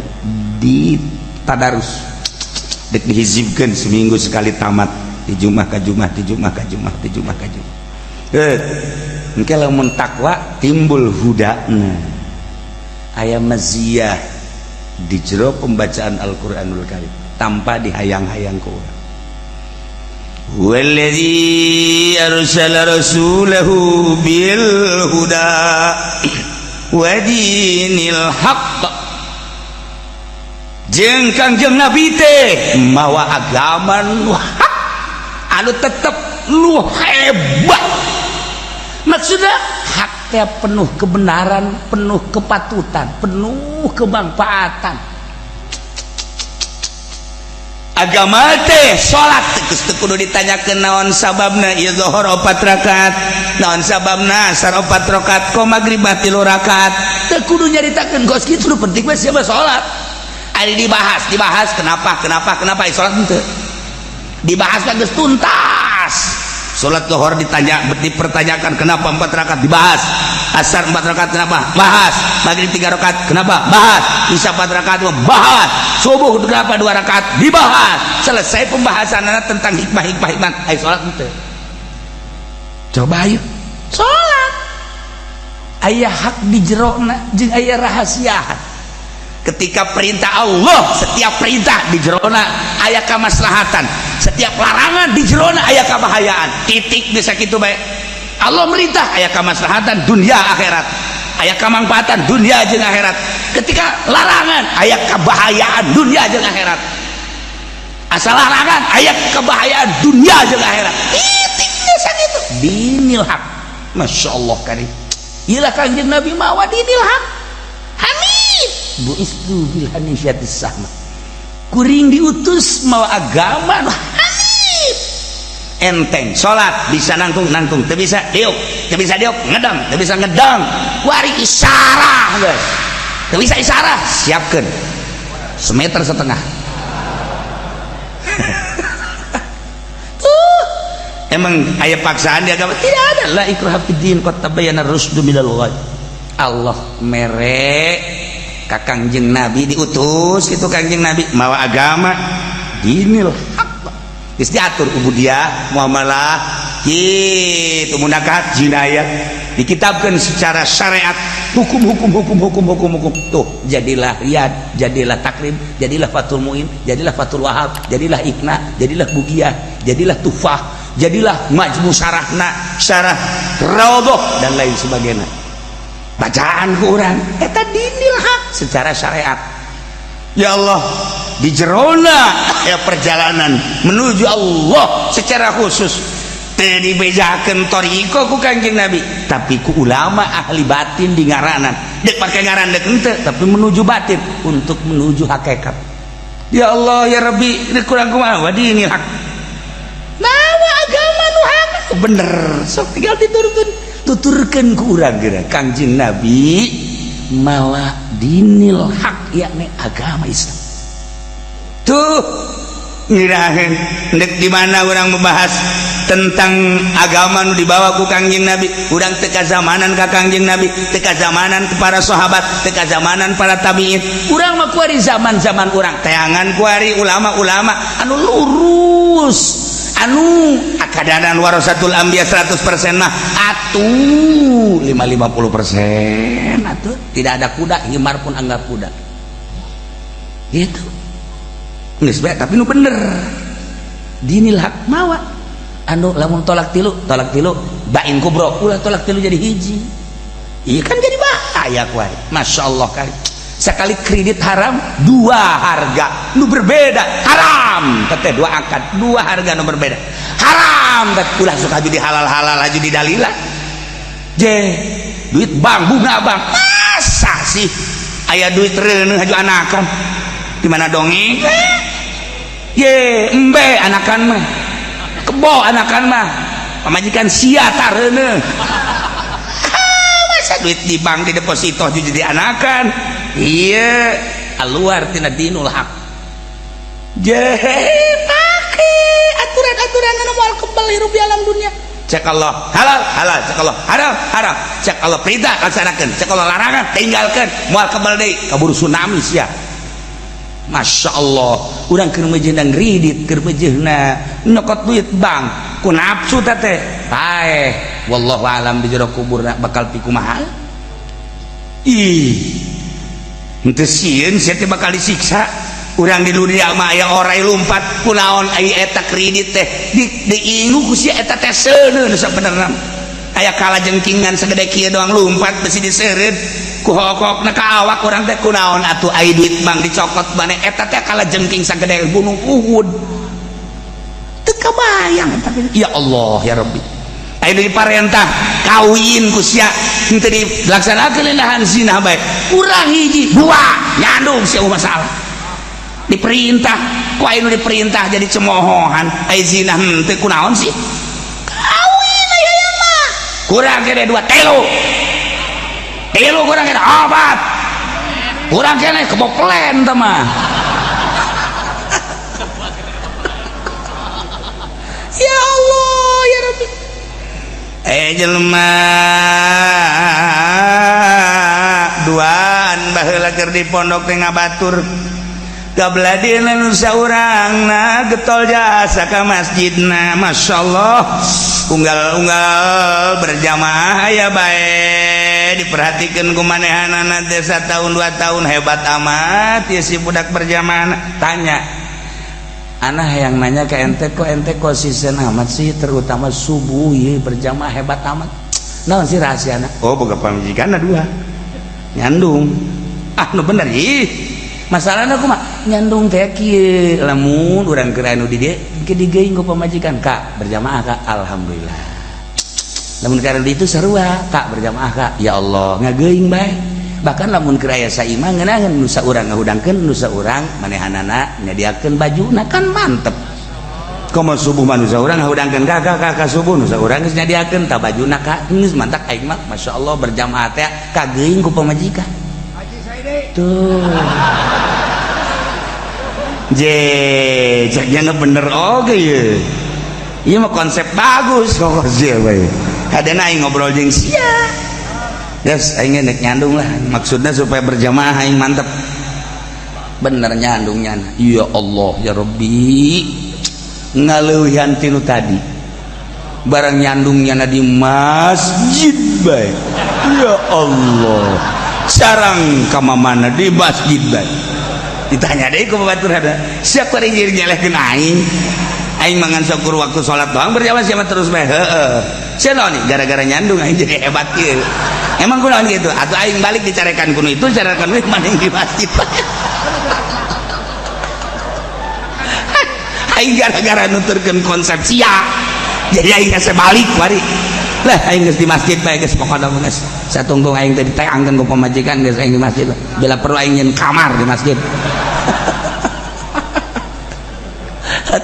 di tadarus. Dek dihizibkeun seminggu sekali tamat di Jumat ka Jumat, di Jumat ka Jumat, di Jumat ka Jumat. Engke lamun takwa timbul hudana. Aya maziyah di jero pembacaan Al-Qur'anul Karim tanpa dihayang-hayang ku urang. Huwallazi arsala rasulahu bil huda wa dinil haqq. Jeung Kangjeng Nabi teh mawa agama nu hak anu tetep nu hebat. Maksudnya hak teh penuh kebenaran, penuh kepatutan, penuh kemanfaatan. Agama teh salat geus teu kudu ditanyakeun naon sababna ieu zuhur 4 rakaat, naon sababna asar 4 rakaat, ko magrib 3 rakaat. Teu kudu nyaritakeun kos kitu, nu penting mah siapa salat. Ari dibahas, dibahas kenapa, kenapa, kenapa salat henteu. Dibahas kan geus tuntas. Salat zuhur ditanya, dipertanyakan kenapa 4 rakaat, dibahas. Asar 4 rakaat kenapa? Bahas. Maghrib 3 rakaat kenapa? Bahas. Isya 4 rakaat bahas. Subuh kenapa 2 rakaat? Dibahas. Selesai pembahasan tentang hikmah-hikmah hikmah. Ayo salat henteu. Coba ayo. Salat. Aya hak di jerona jeung aya rahasia. Ketika perintah Allah, setiap perintah di jerona aya kamaslahatan, setiap larangan di jerona aya kabahayaan. Titik bisa kitu bae. Allah merintah aya kamaslahatan dunia akhirat, aya kamangfaatan dunia jeung akhirat. Ketika larangan aya kabahayaan dunia jeung akhirat. Asal larangan aya kebahayaan dunia jeung akhirat. Titik bisa kitu. Dinil haq. Masya Allah karim. Iyalah Kangjeng Nabi mawa dinil haq. Hanif buistu bil hanifiyatis sahma. Kuring diutus mawa agama nu hanif. Enteng salat bisa nangtung nangtung, teu bisa diuk, teu bisa diuk ngedang, teu bisa ngedang, wari isyarah geus. Teu bisa isyarah, siapkeun 1,5 meter. Tuh. Emang aya paksaan di agama? Tidak ada. La ikraha fid din qad tabayyana rusdu minal ghayy. Allah mere ka Kangjeng Nabi diutus gitu Kangjeng Nabi mawa agama dinil haq. Geus diatur ubudiyah, muamalah, kitu munakahat, jinayah dikitabkeun secara syariat, hukum hukum hukum hukum hukum hukum. Tuh, jadilah riyad, jadilah takrib, jadilah Fathul Muin, jadilah Fathul Wahab, jadilah Iqna, jadilah Bugiyah, jadilah Tufah, jadilah majmu syarahna, syarah Raudhah dan lain sebagainya. Bacaan ku urang eta dinil hak secara syariat. Ya Allah, di jerona ya perjalanan menuju Allah secara khusus teu dibejakeun thariqah ku Kangjeng Nabi, tapi ku ulama ahli batin di ngaranan. Dek pake ngaran dek henteu, tapi menuju batin untuk menuju hakikat. Ya Allah ya Rabbi, ini kurang kumaha wa dinil hak. Nawa agama nu hak bener, sok tinggal diturunkeun. Tuturkeun ku urang geura Kangjeng Nabi mawa dinil hak yakni agama Islam. Tuh ngiraheun ndek di mana urang membahas tentang agama nu dibawa ku Kangjeng Nabi, urang teu kazamanan ka Kangjeng Nabi, teu kazamanan ke para sahabat, teu kazamanan para tabiin. Urang mah kuari zaman-zaman urang teangan kuari ulama-ulama anu lurus, anu akadanan warasatul anbiya 100% mah atuh 50% atuh tidak ada kuda, himar pun anggap kuda. Gitu. Geus bae tapi nu bener. Dinil hak mawa anu lamun tolak tilu bain kubro ulah tolak tilu jadi hiji. Iya kan jadi bahaya kuari. Masya Allah kali. Sekali kredit haram, dua harga nu berbeda haram teteh, dua akad dua harga nu berbeda haram teh. Ulah suka jadi halal-halal aja di dalila je duit bank, bunga bank. Masa sih aya duit reuneuh haju anakan di mana dongeng ye embe anakan mah, kebo anakan mah, pamajikan sia tareuneuh. Masa duit di bank di deposito jadi anakan? Iya, keluar tina dinul haq. Je pake aturan-aturan anu moal kebal hirup di alam dunia. Cek Allah halal halal, cek Allah haram haram, cek Allah perintah laksanakeun, cek Allah larangan tinggalkeun, moal kebal deui, kaburu tsunami sia. Masya Allah, urang keur meujeuhna ngridit, keur meujeuhna nyokot duit bank ku nafsu teh paeh. Wallahu alam di jero kuburna bakal pikumaha. Ih, henteu sieun sia teh bakal disiksa. Urang di dunia mah aya orai lumpat kunaon ai eta kredit teh di diingu ku sia eta teh seuneun. Sabenerna aya kalajengkingan segede kieu doang lumpat besi diseureud ku hokokna ka awak urang teh. Kunaon atuh ai duit bank dicokot maneh eta teh kalajengking sagede gunung Uhud? Teu kabayang eta. Ya Allah ya Rabbi, ai diparentah kawin ku sia henteu dilaksanakeun, lahan zina bae, kurang hiji dua nyandung sia masalah. Diperintah ku anu diperintah jadi cemohohan, ai zina henteu. Kunaon sih kawin aya mah? Kurang kene dua, telu, tilu, kurang kene opat, kurang kene keboplen teh mah. Ya Allah ya Rabbi, jelema duaan baheula keur di pondok teh ngabatur gabladina nu saurangna getol jasa ka masjidna. Masyaallah, unggal-unggal berjamaah aya bae diperhatikeun ku manehanana teh. Tahun 2 tahun hebat amat ya si budak berjamaah. Tanya anak yang nanya ke ente, kok ente konsisten amat sih, terutama subuh ya berjamaah hebat amat, naon sih rahasiana? Oh, boga pamajikan dua nyandung. Ah, nu bener ih masalahna kumaha nyandung teh kieu, lamun urang keur anu di dieu ke digeuing ku pamajikan, "Kak, berjamaah, Kak." Alhamdulillah. Lamun keur itu sarua, "Kak, berjamaah, Kak." Ya Allah, ngageuing bae. Bahkan lamun keur aya saimah ngeunaheun, nu saurang ngahudangkeun, nu saurang manehanana nyadiakeun bajuna, kan mantep. Komo subuh mah nu saurang ngahudangkeun, "Kak, Kak, Kak, subuh." Nu saurang geus nyadiakeun tah bajuna, Kak, geus mantak. Aing mah masyaallah berjamaah teh kageuing ku pamajikan tuh. Je ceknya bener oke ya, iya mah konsep bagus kok sih bae. Hadena aing ngobrol jeung sia, yes, aing nek nyandung lah, maksudnya supaya berjamaah aing mantep bener nyandungnya. Ya Allah ya Rabbi, ngaleuwihan tinu tadi barang nyandungnya di masjid bae. Ya Allah, sarang ka mana di masjid bae. Ditanya deh ku batur, ada siapa yang jadi nyelehkeun aing? Aing mangan syukur waktu sholat doang berjamaah siapa terus bae. Heeh, sia nih gara-gara nyandung aing jadi hebat kieu. Emang kunaon gitu atau aing balik dicarekan kuno itu, carekan we maning di masjid. Aing gara-gara nuturkeun konsep sia jadi aing geus balik wari lah. Aing geus di masjid bae geus, pokona geus satungtung aing teh diteangkeun ku pamajikan, geus aing di masjid. Bila perlu aing nyeun kamar di masjid.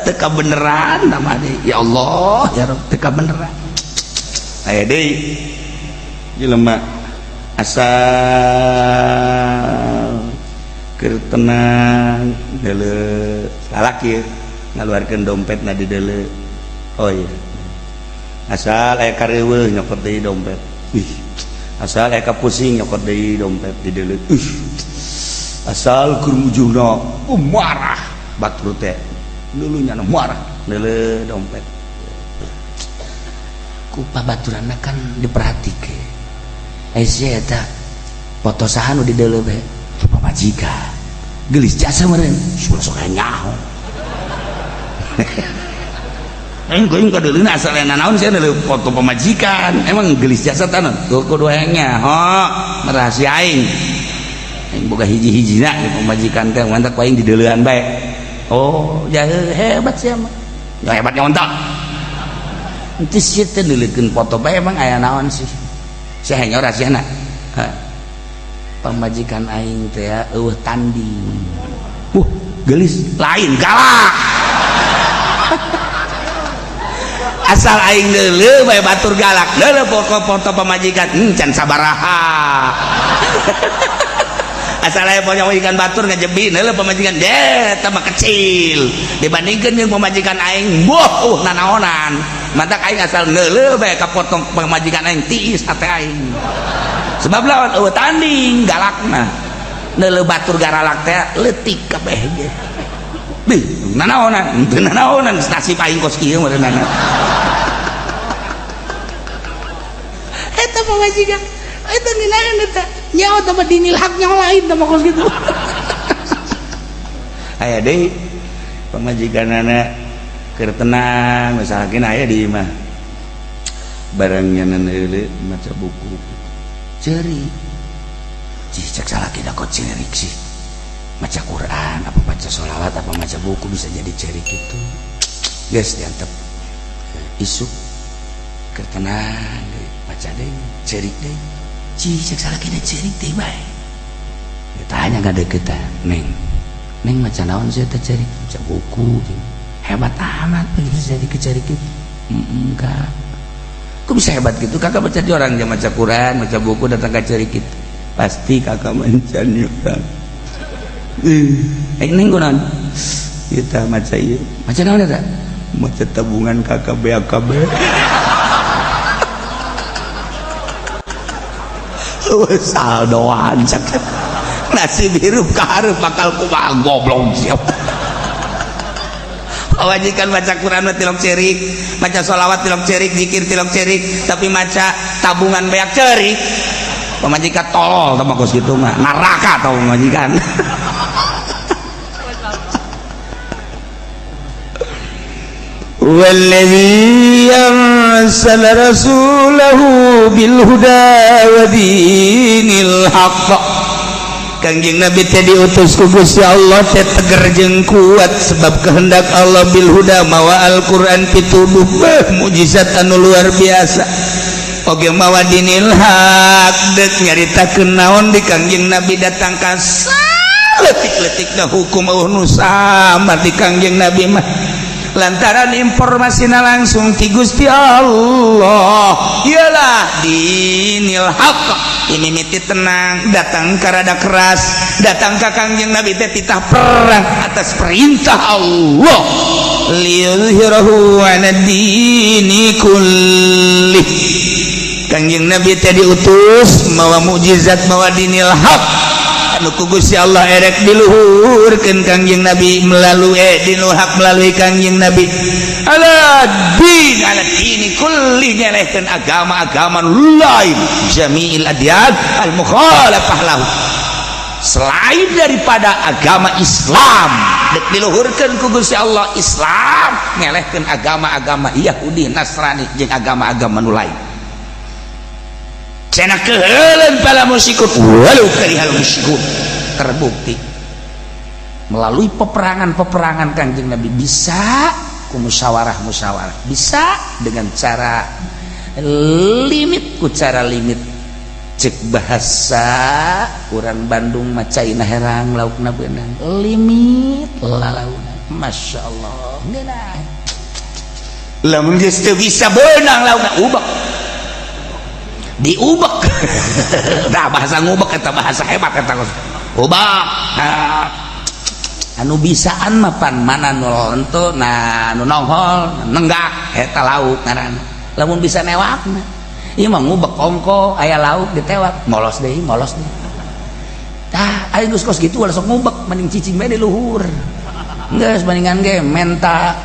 Teu kabeneran nama deui. Ya Allah ya Rabb, teu kabeneran. Aya deui jelema asal keur tenang deuleu, lalaki ngaluarkeun dompetna di deuleu. Oh iya, asal aya kareuweuh nyokot deui dompet. Ih, asal aya kapusing nyokot deui dompet di deuleu. Ih, asal keur mujurna marah batur teh dulunya marah deuleu dompet ku pabaturanna kan diperhatikeun. Eh, sia eta foto saha nu di deuleu bae? Pamajikan. Gelis jasa meureun sok nyaho. Aing geuing ka deuleuna asal aya naon sia deuleu foto pamajikan. Emang gelis jasa tanah tuh kudu hayang nyaho rahasia aing. Aing boga hiji-hijina pamajikan teh mantak aing dideuleuan bae. Oh, ya hebat sia mah. Ya hebatnya ontak. Henteu sia teh neuleukeun foto bae emang aya naon sih? Sia nyora sia na. Pamajikan aing teh eueuh tanding. Gelis lain galak. Asal aing deuleu bae batur galak. Deuleu foto pamajikan can sabaraha. Asal aya pamajikan batur ngajebi deuleu pamajikan deh tambah kecil dibandingkeun jeung pamajikan aing boh nanaonan. Mantak aing asal deuleu bae ka potong pamajikan aing tiis hate aing. Sebab lawan eueuh tanding galakna. Deuleu batur garalak teh leutik kabeh ge. Beuh nanaonan, teu nanaonan nasib aing kos kieu meureunana. Eta pamajikan eta ngeunaheun eta nyawa tambah dinil hak nyawa lain tambah kos gitu. Aya deui pamajikanana keur tenang misalkan aya di imah barang nyanan heuleu maca buku ceurik. Cih cek salaki da kok ceurik sih, maca Quran apa baca sholawat apa maca buku bisa jadi ceurik itu. Geus diantep isuk keur tenang deui maca deui ceurik deui. Cih cek salaki da ceurik deui bae. Ditanya ka deuketan, "Neng, neng maca naon sih teh ceurik?" Maca buku. Hebat amat bisa jadi kecerik gitu. Enggak. Kok bisa hebat gitu? Kakak baca di orang dia maca Quran, maca buku datang ke cerik gitu. Pasti kakak mencari orang. Neng kunaon? Kita maca ieu. Maca naon eta? Maca tabungan kakak BAKB. Saldoan cak. Nasib hirup ka hareup bakal kumaha goblok siap. Wajikan baca Quran tilok cerik, baca sholawat tilok cerik, zikir tilok cerik, tapi maca tabungan beak cerik. Pamajikan tolol tah kos kitu mah, neraka tau pamajikan. Wallazi arsala rasulahu bil huda wa dinil haqq. Kangjeng Nabi teh diutus ku Gusti Allah teh teger jeung kuat sebab kehendak Allah bil huda mawa Al-Qur'an pituduh mukjizat anu luar biasa. Oge mawa dinil haq deuk nyaritakeun naon di Kangjeng Nabi datang ka leutik-leutikna hukum eueuh nu samar di Kangjeng Nabi mah lantaran informasina langsung ti Gusti Allah. Iyalah dinil haq ini miti tenang datang ka rada keras datang ka Kangjeng Nabi teh titah perang atas perintah Allah liyuzhirahu 'ala dini kullih. Kangjeng Nabi teh diutus mawa mukjizat mawa dinil haq anu ku Gusti Allah erek diluhurkeun Kangjeng Nabi melalui dinul haq melalui Kangjeng Nabi ala din ala dini kulli nyelehkeun agama-agama lain jami'il adyan al mukhalafah lahu selain daripada agama Islam dek diluhurkeun ku Gusti Allah Islam ngelehkeun agama-agama Yahudi Nasrani jeung agama-agama nu lain. Cenah keheuleun pala musykun walau karihal musyrikun. Terbukti melalui peperangan-peperangan Kangjeng Nabi bisa ku musyawarah-musyawarah, bisa dengan cara limit, ku cara limit cek bahasa urang Bandung macaina herang laukna beunang limit lalauna. Masya Allah ngeunah lamun geus teu bisa beunang laukna ubek diubek. Nah bahasa ngubek eta bahasa hebat eta ubek. Nah, anu bisaan mah pan mana nu lonto nah nu nongol nenggak eta lauk ngaranna. Lamun bisa newakna ieu mah ngubek ongko aya lauk ditewak molos deui molos deui. Tah aya geus kos kitu ulah sok ngubek mending cicing bae di luhur. Geus mendingan ge menta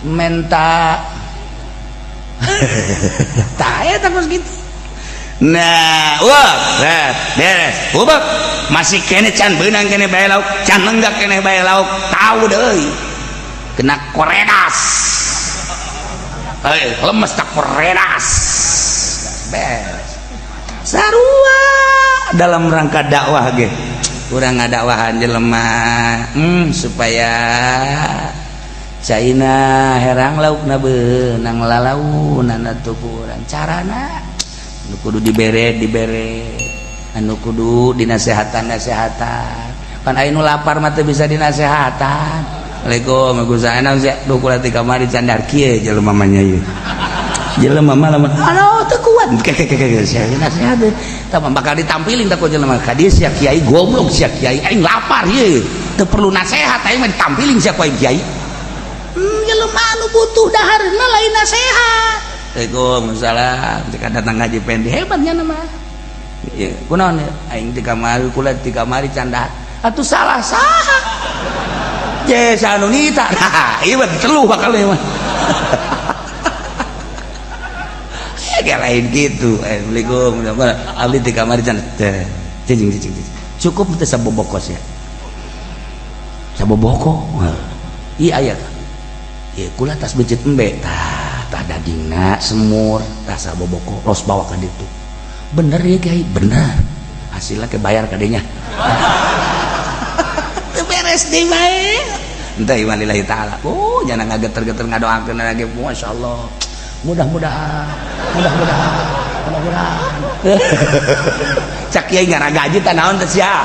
menta. Tah eta kos kitu. Nah, wah, beres. Ubek masih kene can beunang kene bae lauk, can nenggak kene bae lauk, tahu deui. Kena koredas. Hei, lemes tak koredas. Beres. Sarua dalam rangka dakwah ge. Urang ngadakwahan jelema supaya caina herang laukna beunang lalaunan atuh ku urang. Carana anu kudu dibere dibere, anu kudu dinasehatan nasehatan. Pan aya nu lapar mah teu bisa dinasehatan. Assalamualaikum, Gus, naon sia? Duh, kula ti kamari can dahar. Kieu jelema mah nya, ieu jelema mah lamun aduh teu kuat keke sia nasihat tah bakal ditampilin tah ku jelema ka dieu. Sia kiai goblok, sia kiai, aing lapar ieu teu perlu nasihat, aing mah ditampilin sia ku aing kiai. Jelema anu butuh daharna lain nasihat. Waalaikumsalam, cek datang ngaji pendi hebatnya nama ieu kunaon ya? Aing ti kamari, kula ti kamari can dahar atuh. Salah saha je anu nita? Nah, ieu mah diteluh bakal ieu mah. Ya lain gitu. Assalamualaikum, abdi ti kamari can cicing cicing. Cukup teh sabobokos ya, saboboko iya aya ya. Kula tas becet embe tah tah, dagingna semur tah, saboboko los bawa ka ditu. Bener ya, kiai? Bener. Hasilnya ke bayar kadenya. Teu beres deui bae. Entah iman lillahi ta'ala. Oh, jangan ngageter-geter ngadoakeun lagi. Masyaallah, mudah-mudahan, mudah-mudahan, mudah-mudahan. Cak kiai ngaragaji tah naon teh sia?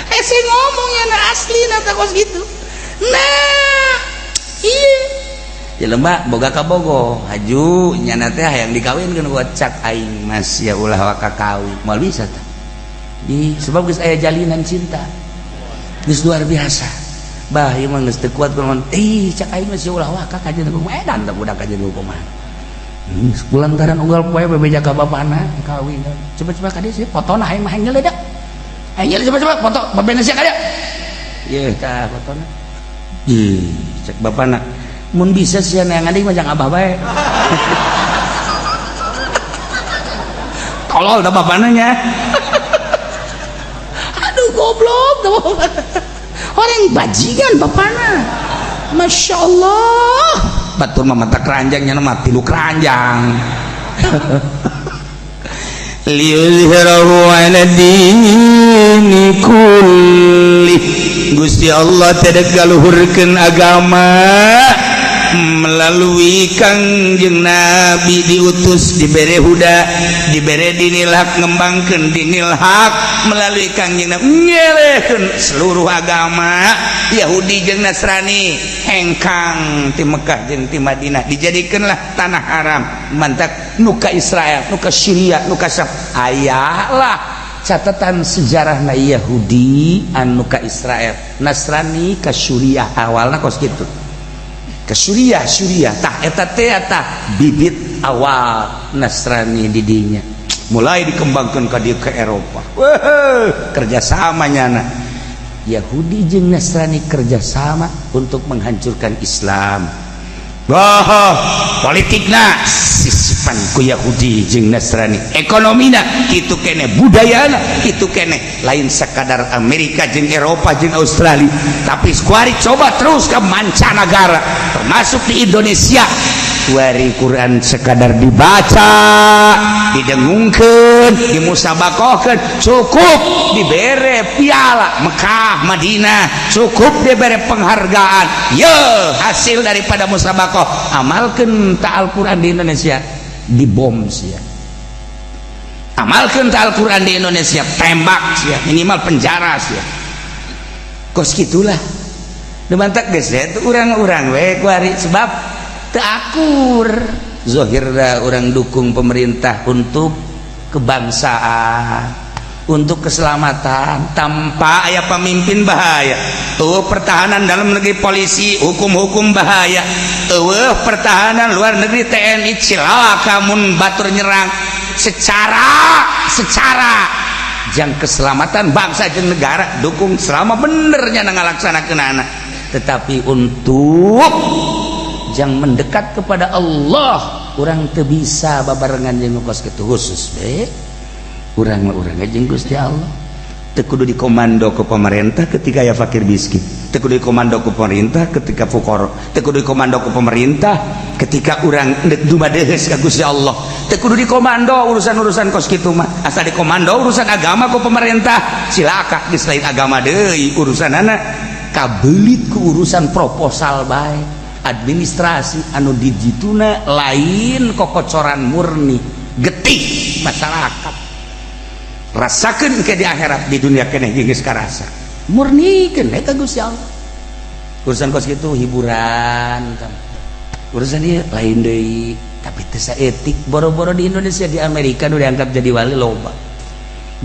Hese ngomong ya na asli na teh kos gitu. Nah, iya jelema boga kabogo haju nyana teh hayang dikawinkeun ku cak aing mas ya ulah waka kawin, moal bisa tah di sebab geus aya jalinan cinta geus luar biasa. Bah, ieu mah geus teu kuat kunaon? Ih, cak aing mah sia ulah waka kajeun kumaha, edan teh budak kajeun kumaha. Kulantaran unggal poe bebeja ka bapana kawin, coba-coba ka dieu sih fotona, aing mah hayang nyeledak, aing nyeledak, coba-coba foto babena sia ka dieu. Ieu tah fotona. Ih, cek bapana, mun bisa sia neangan deui mah jang abah bae. Tolol dah bapana nya. Aduh, goblok dah bapana. Orang bajingan bapana. Masya Allah. Batur mah mata keranjangnya mah tilu keranjang. Liyuzhirahu ala dini kulli. Gusti Allah tidak galuhurkeun agama melalui Kangjeng Nabi diutus, dibere huda, dibere dinil hak, ngembangkeun dinil hak melalui Kangjeng Nabi, ngelehkeun seluruh agama Yahudi jeung Nasrani hengkang ti Mekah jeung ti Madinah, dijadikeunlah tanah haram. Mantak nu ka Israel, nu ka Syria, nu ka Syam, aya lah catatan sejarah na Yahudi anu ka Israel, Nasrani ka Suriah. Awalna kos kitu ke Suriah. Suriah tah eta teh tah bibit awal Nasrani didinya mulai dikembangkan ka dieu ke Eropa. Wah, kerjasama nyana Yahudi jeung Nasrani, kerjasama untuk menghancurkan Islam. Wah, politikna sisipan ku Yahudi jeung Nasrani, ekonomina kitu kene, budayana kitu kene. Lain sekadar Amerika jeung Eropa jeung Australia, tapi kuari coba terus ke mancanagara, termasuk di Indonesia. Kuari Quran sekadar dibaca, didengungkeun, dimusabakohkeun, cukup dibere piala Mekah Madinah, cukup dibere penghargaan. Ye, hasil daripada musabakoh, amalkeun ta Al-Quran di Indonesia, dibom sia. Amalkeun ta Al-Quran di Indonesia, tembak sia, minimal penjara sia. Kos gitulah. Mantak geus urang-urang we kuari sebab teu akur. Zohirna urang dukung pemerintah untuk kebangsaan, untuk keselamatan. Tanpa aya pemimpin bahaya tuh. Pertahanan dalam negeri polisi, hukum-hukum bahaya tuh. Pertahanan luar negeri TNI, cilaka mun batur nyerang. Secara secara jang keselamatan bangsa jeung negara dukung selama benernya ngalaksanakeun anak, tetapi untuk jang mendekat kepada Allah urang teu bisa babarengan jeung kos kitu. Khusus be urang mah, urang jeung Gusti Allah. Teu kudu dikomando ke pemerintah ketika aya fakir miskin. Teu kudu dikomando ku pemerintah ketika fukara, teu kudu dikomando ku pemerintah ketika urang dumadeheus ka Gusti Allah. Teu kudu dikomando urusan-urusan kos kitu mah. Asal dikomando urusan agama ku pemerintah, cilaka, geus lain agama deui urusanana, kabelit ku urusan proposal bae, administrasi anu dijituna lain kokocoran murni. Getih masyarakat rasakeun ke di akhirat, di dunia keneh geus karasa. Murnikeun ka Gusti Allah urusan kos kitu, hiburan urusan ieu lain deui, tapi teu saeutik. Boro-boro di Indonesia, di Amerika nu diangkat jadi wali loba,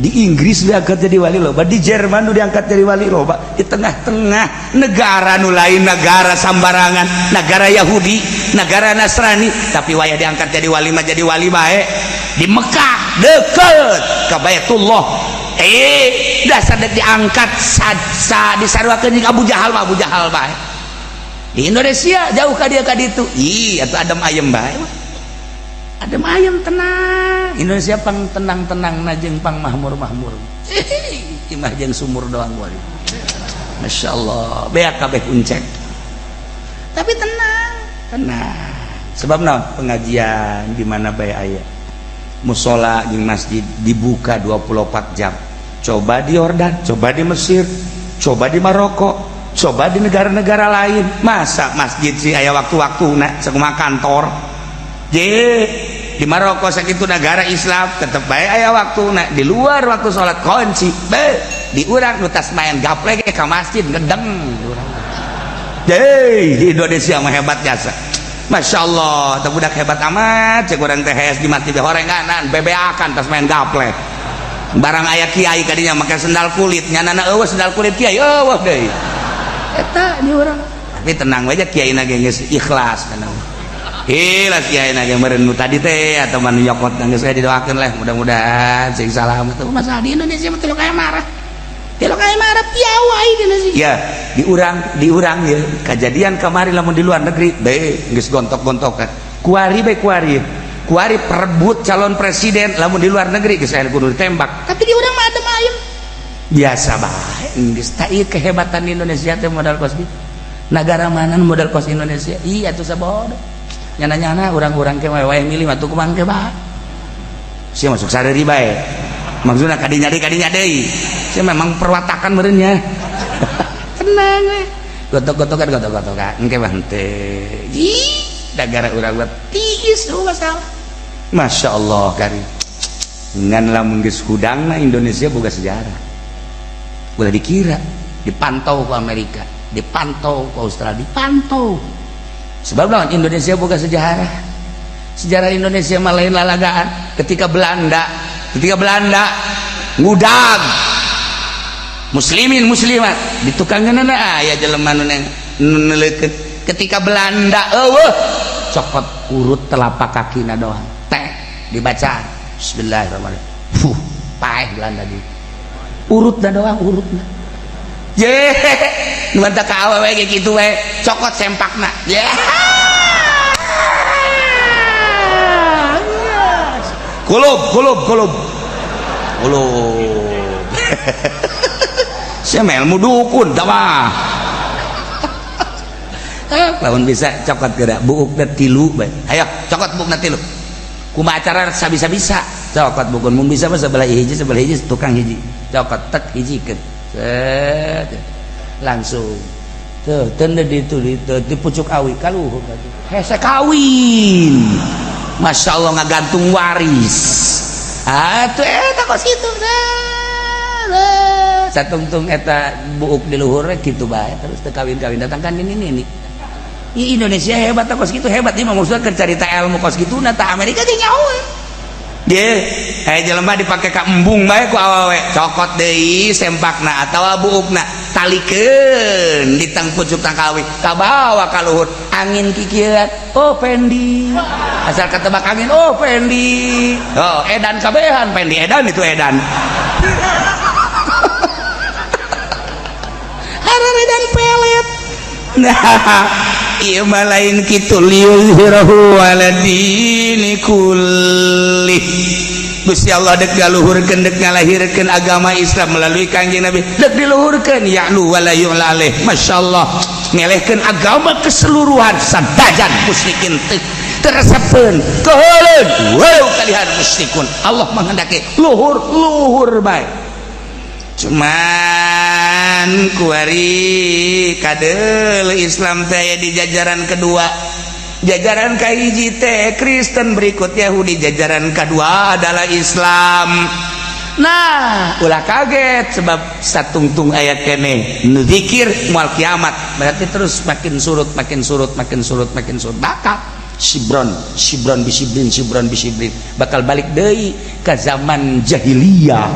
di Inggris diangkat jadi wali loba, di Jerman nu diangkat jadi wali loba. Di tengah-tengah negara nu lain negara sambarangan, negara Yahudi, negara Nasrani, tapi waya diangkat jadi wali mah jadi wali bae. Di Mekah, deket ke Baitullah, dasar diangkat sa disaruakeun jeung Abu Jahal mah Abu Jahal bae. Di Indonesia jauh ka dia ka ditu, ih atuh adem ayem bae mah, adem ayem, tenang. Indonesia pang tenang-tenang na jeung pang mahmur-mahmur, imah jeung sumur doang gua. Masya Allah, beak kabeh uncek, tapi tenang tenang. Sebab naon? Pengajian di mana bae aya, musola jeung masjid dibuka 24 jam. Coba di Yordan, coba di Mesir, coba di Maroko, coba di negara-negara lain, masa masjid sih aya waktu-waktu nak sakumaha kantor. Je di Maroko sakitu negara Islam tetep bae aya waktu nak di luar waktu sholat, kunci be. Di urang nu tas main gaplek ka masjid ngedeng. Di Indonesia mah hebat jasa. Masya Allah, teu budak hebat amat. Cek urang teh di masjid horenganan bebeakan tas main gaplek. Barang aya kiai kadinya make sendal kulit, nyanana eueuh sendal kulit kiai, eueuh deui eta di urang. Tapi tenang aja, kiai na ge geus ikhlas, tenang, ikhlas. Kiai na ge meureun nu tadi teh atau manu nyokot geus didoakeun lah, mudah-mudahan sing salamet. Masalah di Indonesia mah tilok aya marah, tilok aya marah, piawai di Indonesia ya. Di urang, di urang ya kejadian kemarin. Lamun di luar negeri be geus gontok-gontokan kuari be, kuari kuari perebut calon presiden. Lamun di luar negeri geus aya kudu ditembak, tapi di urang mah adem ayem biasa bae geus. Tak ieu kehebatan di Indonesia teh modal kos gitu. Negara mana modal kos Indonesia? Iya tuh, sabodo nyana-nyana urang-urang ke wae milih mah tuh kumang ke bae sia masuk sareri bae. Maksudna kadinya deui, kadinya deui sia memang perwatakan meureun. Tenang we, gotok-gotokan, gotok-gotokan engke mah henteu. Ih, negara urang mah tiis masalah. Masya Allah kari ngan lamun geus hudangna Indonesia boga sejarah, boleh dikira dipantau ku Amerika, dipantau ku Australia, dipantau. Sebab lawan Indonesia boga sejarah. Sejarah Indonesia mah lain lalagaan. Ketika Belanda ngudag muslimin muslimat di tukangeunana, aya jelema nu neuleukeun. Ketika Belanda eueuh, cokot urut telapak kakina doang teh, dibaca bismillahirrahmanirrahim, fuh, paeh Belanda di urutna doang, urutna. Je nu mantap ka awewe ge kitu we, cokot sempakna ye, kulub kulub kulub kulub. Sia ilmu dukun tah mah. Lamun bisa cokot geura buukna tilu bae. Ayo cokot buukna tilu, kumaha cara sabisa-bisa cokot buukna. Mun bisa mah sebelah hiji, sebelah hiji, tukang hiji cokot tek hijikeun, set, langsung tuh teu di itu di pucuk awi kaluhur hese kawin. Masya Allah, ngagantung waris. Ah tuh eta kos kitu satungtung eta buuk di luhur kitu bae terus teu kawin-kawin, datang kan ini. Ih, Indonesia hebat kos kitu, hebat. Ieu mah maksudna keur carita ilmu kos kitu na. Tah, Amerika ge nyaho dia jelema dipake ka embung bae ku awewe, cokot deui sempakna atawa buukna, talikeun di tang pucuk tangkawi, kabawa ka luhur angin kikieuan, oh Pendi, asal ketebak angin, oh Pendi, oh edan kabehan Pendi, edan itu edan edan pelet. Nah, ieu mah lain kitu. Liyuzhirahu ala dini kulli. Gusti Allah dek ngaluhurkeun, dek ngalahirkeun agama Islam melalui Kangjeng Nabi, dek diluhurkeun, ya'lu wala yu'la alaih. Masyaallah, ngelehkeun agama keseluruhan sadajan musyrikin teu teresepeun keuheuleun walau kalihan musyrikun. Allah menghendaki luhur, luhur bae. Cuman kuari kadel Islam teh di jajaran kedua. Jajaran kahiji teh Kristen, berikut Yahudi, jajaran kedua adalah Islam. Nah, ulah kaget, sebab satungtung ayat kene nu zikir moal kiamat, berarti terus makin surut, makin surut, makin surut, makin surut, bakal sibron sibron bisibrin sibron bisibrin, bakal balik deui ke zaman jahiliyah.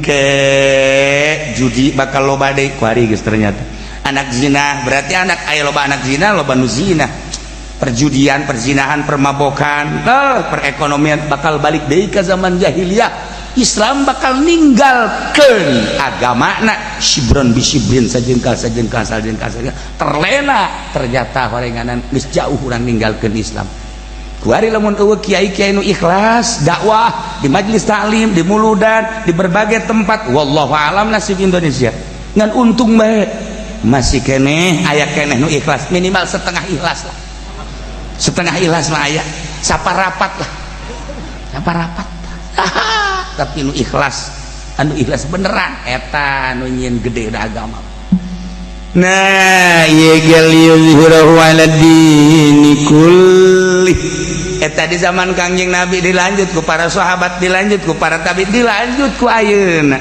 Ke judi bakal loba deui kuari geus. Ternyata anak zina, berarti anak aya loba anak zina, loba nu zina, perjudian, perzinahan, permabokan, perekonomian bakal balik deui ke zaman jahiliyah. Islam bakal ninggalkeun agamana sibron bisibrin, sajengkal sajengkal sajengkal sajengkal, terlena. Ternyata horenganan geus jauh urang ninggalkeun Islam kuari. Lamun eueuh kiai-kiai nu ikhlas dakwah di majelis taklim, di muludan, di berbagai tempat, wallahu alam nasib Indonesia. Ngan untung bae masih keneh aya keneh nu ikhlas, minimal setengah ikhlas lah. Setengah ikhlas mah aya saparapat lah, saparapat. Tapi nu ikhlas, anu ikhlas beneran, eta nu nyieun gede agama. Nah, ieu ge liyuzhirahu 'ala dini kulli. Eta di zaman Kangjeng Nabi, dilanjut ku para sahabat, dilanjut ku para tabi, dilanjut ku ayeuna.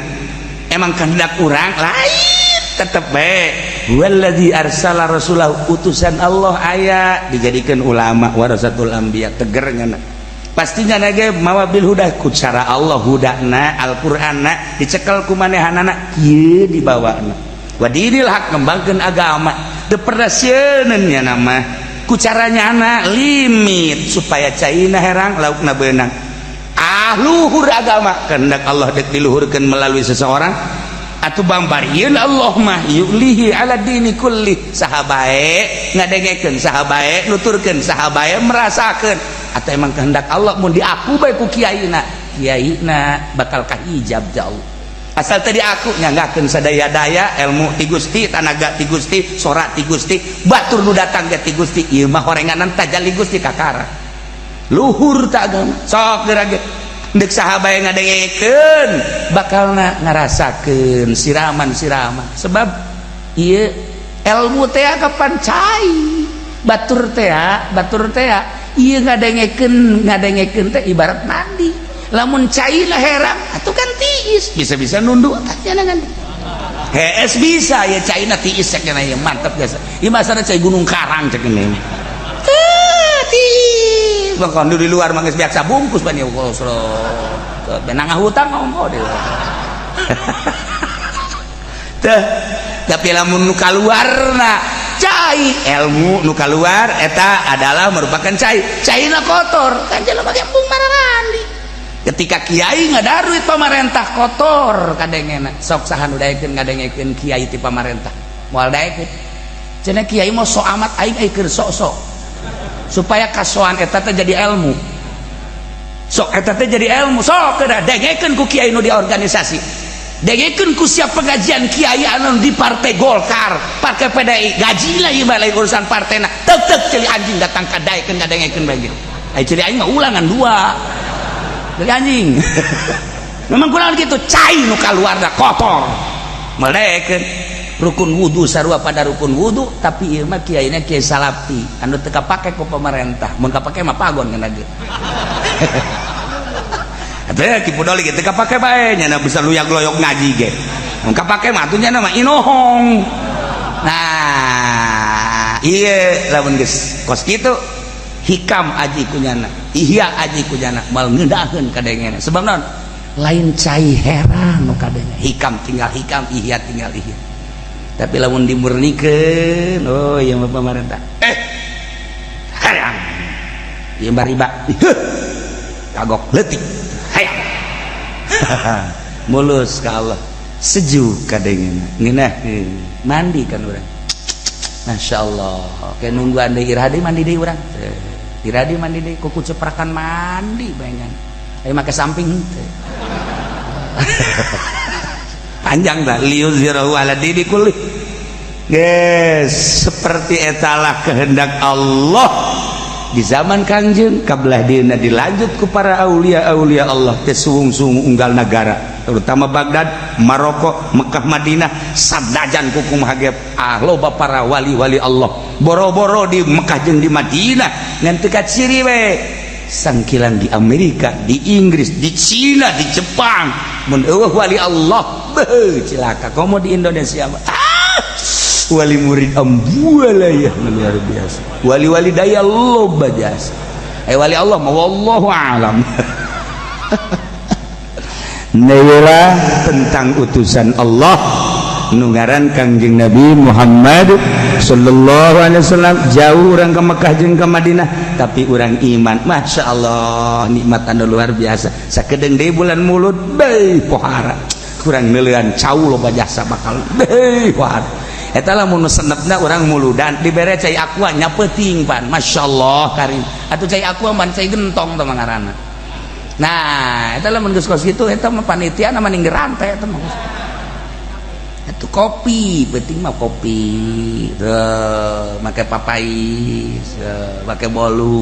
Emang kehendak urang lain, tetep bae wallazi arsala rasulahu, utusan Allah aya dijadikan ulama warasatul anbiya, tegernya pastinya nage mawa bil huda, ku cara Allah, hudana Al-Qur'anna dicekel ku manehanana kieu dibawana, wa dinil haq, ngembangkeun agama teu pernah sieun nya nama ku caranya anak limit supaya caina herang, laukna beunang. Ah, luhur agama, kehendak Allah dek diluhurkeun melalui seseorang atau bambarieun Allah mah yulihi ala dini kulli. Saha bae ngadengekeun, saha bae nuturkeun, saha bae merasakeun, atau emang kehendak Allah mun diaku bae ku kiaina, kiaina bakal kahijab jauh asal tadi aku nyanggakeun sadaya-daya ilmu ti Gusti, tanaga ti Gusti, sora ti Gusti, batur nu datang ke ti Gusti. Ieu mah horenganan tajalli Gusti kakara luhur tak agama. Sok geura ge dek saha bae ngadengekeun, bakalna ngarasakeun siraman-siraman, sebab ieu ilmu teh kapan cai batur teh, batur teh ieu ngadengekeun, ngadengekeun teh ibarat mandi. Lamun cai lah herang atuh kan tiis, bisa-bisa nunduk tanya kan hees bisa ya caina tiis cek ya mantap biasa. Ieu masana cai Gunung Karang cek ini tiis. Bahkan di luar mah geus biasa bungkus ban ya benang hutang ngomong deh teh. Tapi lamun nu kaluarna cai ilmu nu kaluar eta adalah merupakan cai, caina kotor kan jelema ge embung marandi. Ketika kiai ngadaruit pamarentah, kotor kadengena. Sok saha nu daekeun ngadengekeun kiai ti pamarentah? Moal daekeun. Cenah kiai mau sok amat, aing aing keur sok-sok supaya kasoan eta teh jadi ilmu. Sok eta teh jadi ilmu. Sok kedah dengekeun ku kiai nu di organisasi, dengekeun ku siap pengajian kiai anu di Partai Golkar, Partai PDI, gaji lah ieu mah, lain urusan partena. Tek tek ceuli anjing datang ka daekeun ngadengekeun bae. Ai ceuli aing mah ulangan dua dari anjing. Memang kurang gitu, cai nu kaluarna kotor melekeun. Rukun wudu sarua pada rukun wudu, tapi ieu mah kiaina kiai salafi anu teu kapake ku pemerintah. Mun kapake mah pagon kana ge. Atuh Ki Pudoli ge teu kapake bae nya, bisa luyak-loyok ngaji ge. Mun kapake mah atuh nya mah inohong. Nah, iya lamun geus kos kitu, hikam aji kunyana, ihya aji kunyana, mal ngeunaheun kadengena. Sebab naon? Lain cai herang nu kadenge. Hikam tinggal hikam, ihya tinggal ihya. Tapi lamun dimurnikeun, oh iya mah pemerintah hayang ieu riba, kagok leutik hayang mulus ka Allah, sejuk kadengena, ngeunaheun mandi kan urang. Masya Allah, kayak nungguan deui, iraha deui mandi deui urang, iraha deui mandi deui, kuku ceprakan mandi bayangan. Ayo make samping henteu. Panjang dah liyuzhirahu ala dini kulli. Yes, seperti etalah kehendak Allah di zaman Kangjeng kabelah dina dilanjut ku para aulia-aulia Allah teh suwung-suwung unggal negara, terutama Baghdad, Maroko, Mekah, Madinah, sadajan kukumaha ge ah loba para wali-wali Allah boro-boro di Mekah jeung di Madinah, ngan teu kaciri we sangkilang di Amerika, di Inggris, di Cina, di Jepang. Mun eueuh wali Allah, beuh, cilaka. Komo di Indonesia mah, ah, wali murid ambuala ya, luar biasa. Wali-wali daya loba jasa, eh, wali Allah mah wallahu alam. Nela tentang utusan Allah nu ngaran Kangjeng Nabi Muhammad sallallahu alaihi wasallam. Jauh orang ke Mekah jeung ke Madinah, tapi orang iman. Masya Allah, nikmat anu luar biasa. Sakedeung deui bulan Mulud, beuh, pohara kurang neuleuan cau loba jasa bakal, beuh, pohara eta. Lamun nu senepna urang muludan dibere cai Aqua nya peuting pan. Masya Allah karim atuh, cai Aqua man cai gentong teh ngaranna. Nah, eta lamun geus kos kitu, eta mah panitia mah ningger rantai. Eta mah itu kopi penting mah, kopi make papais, make bolu.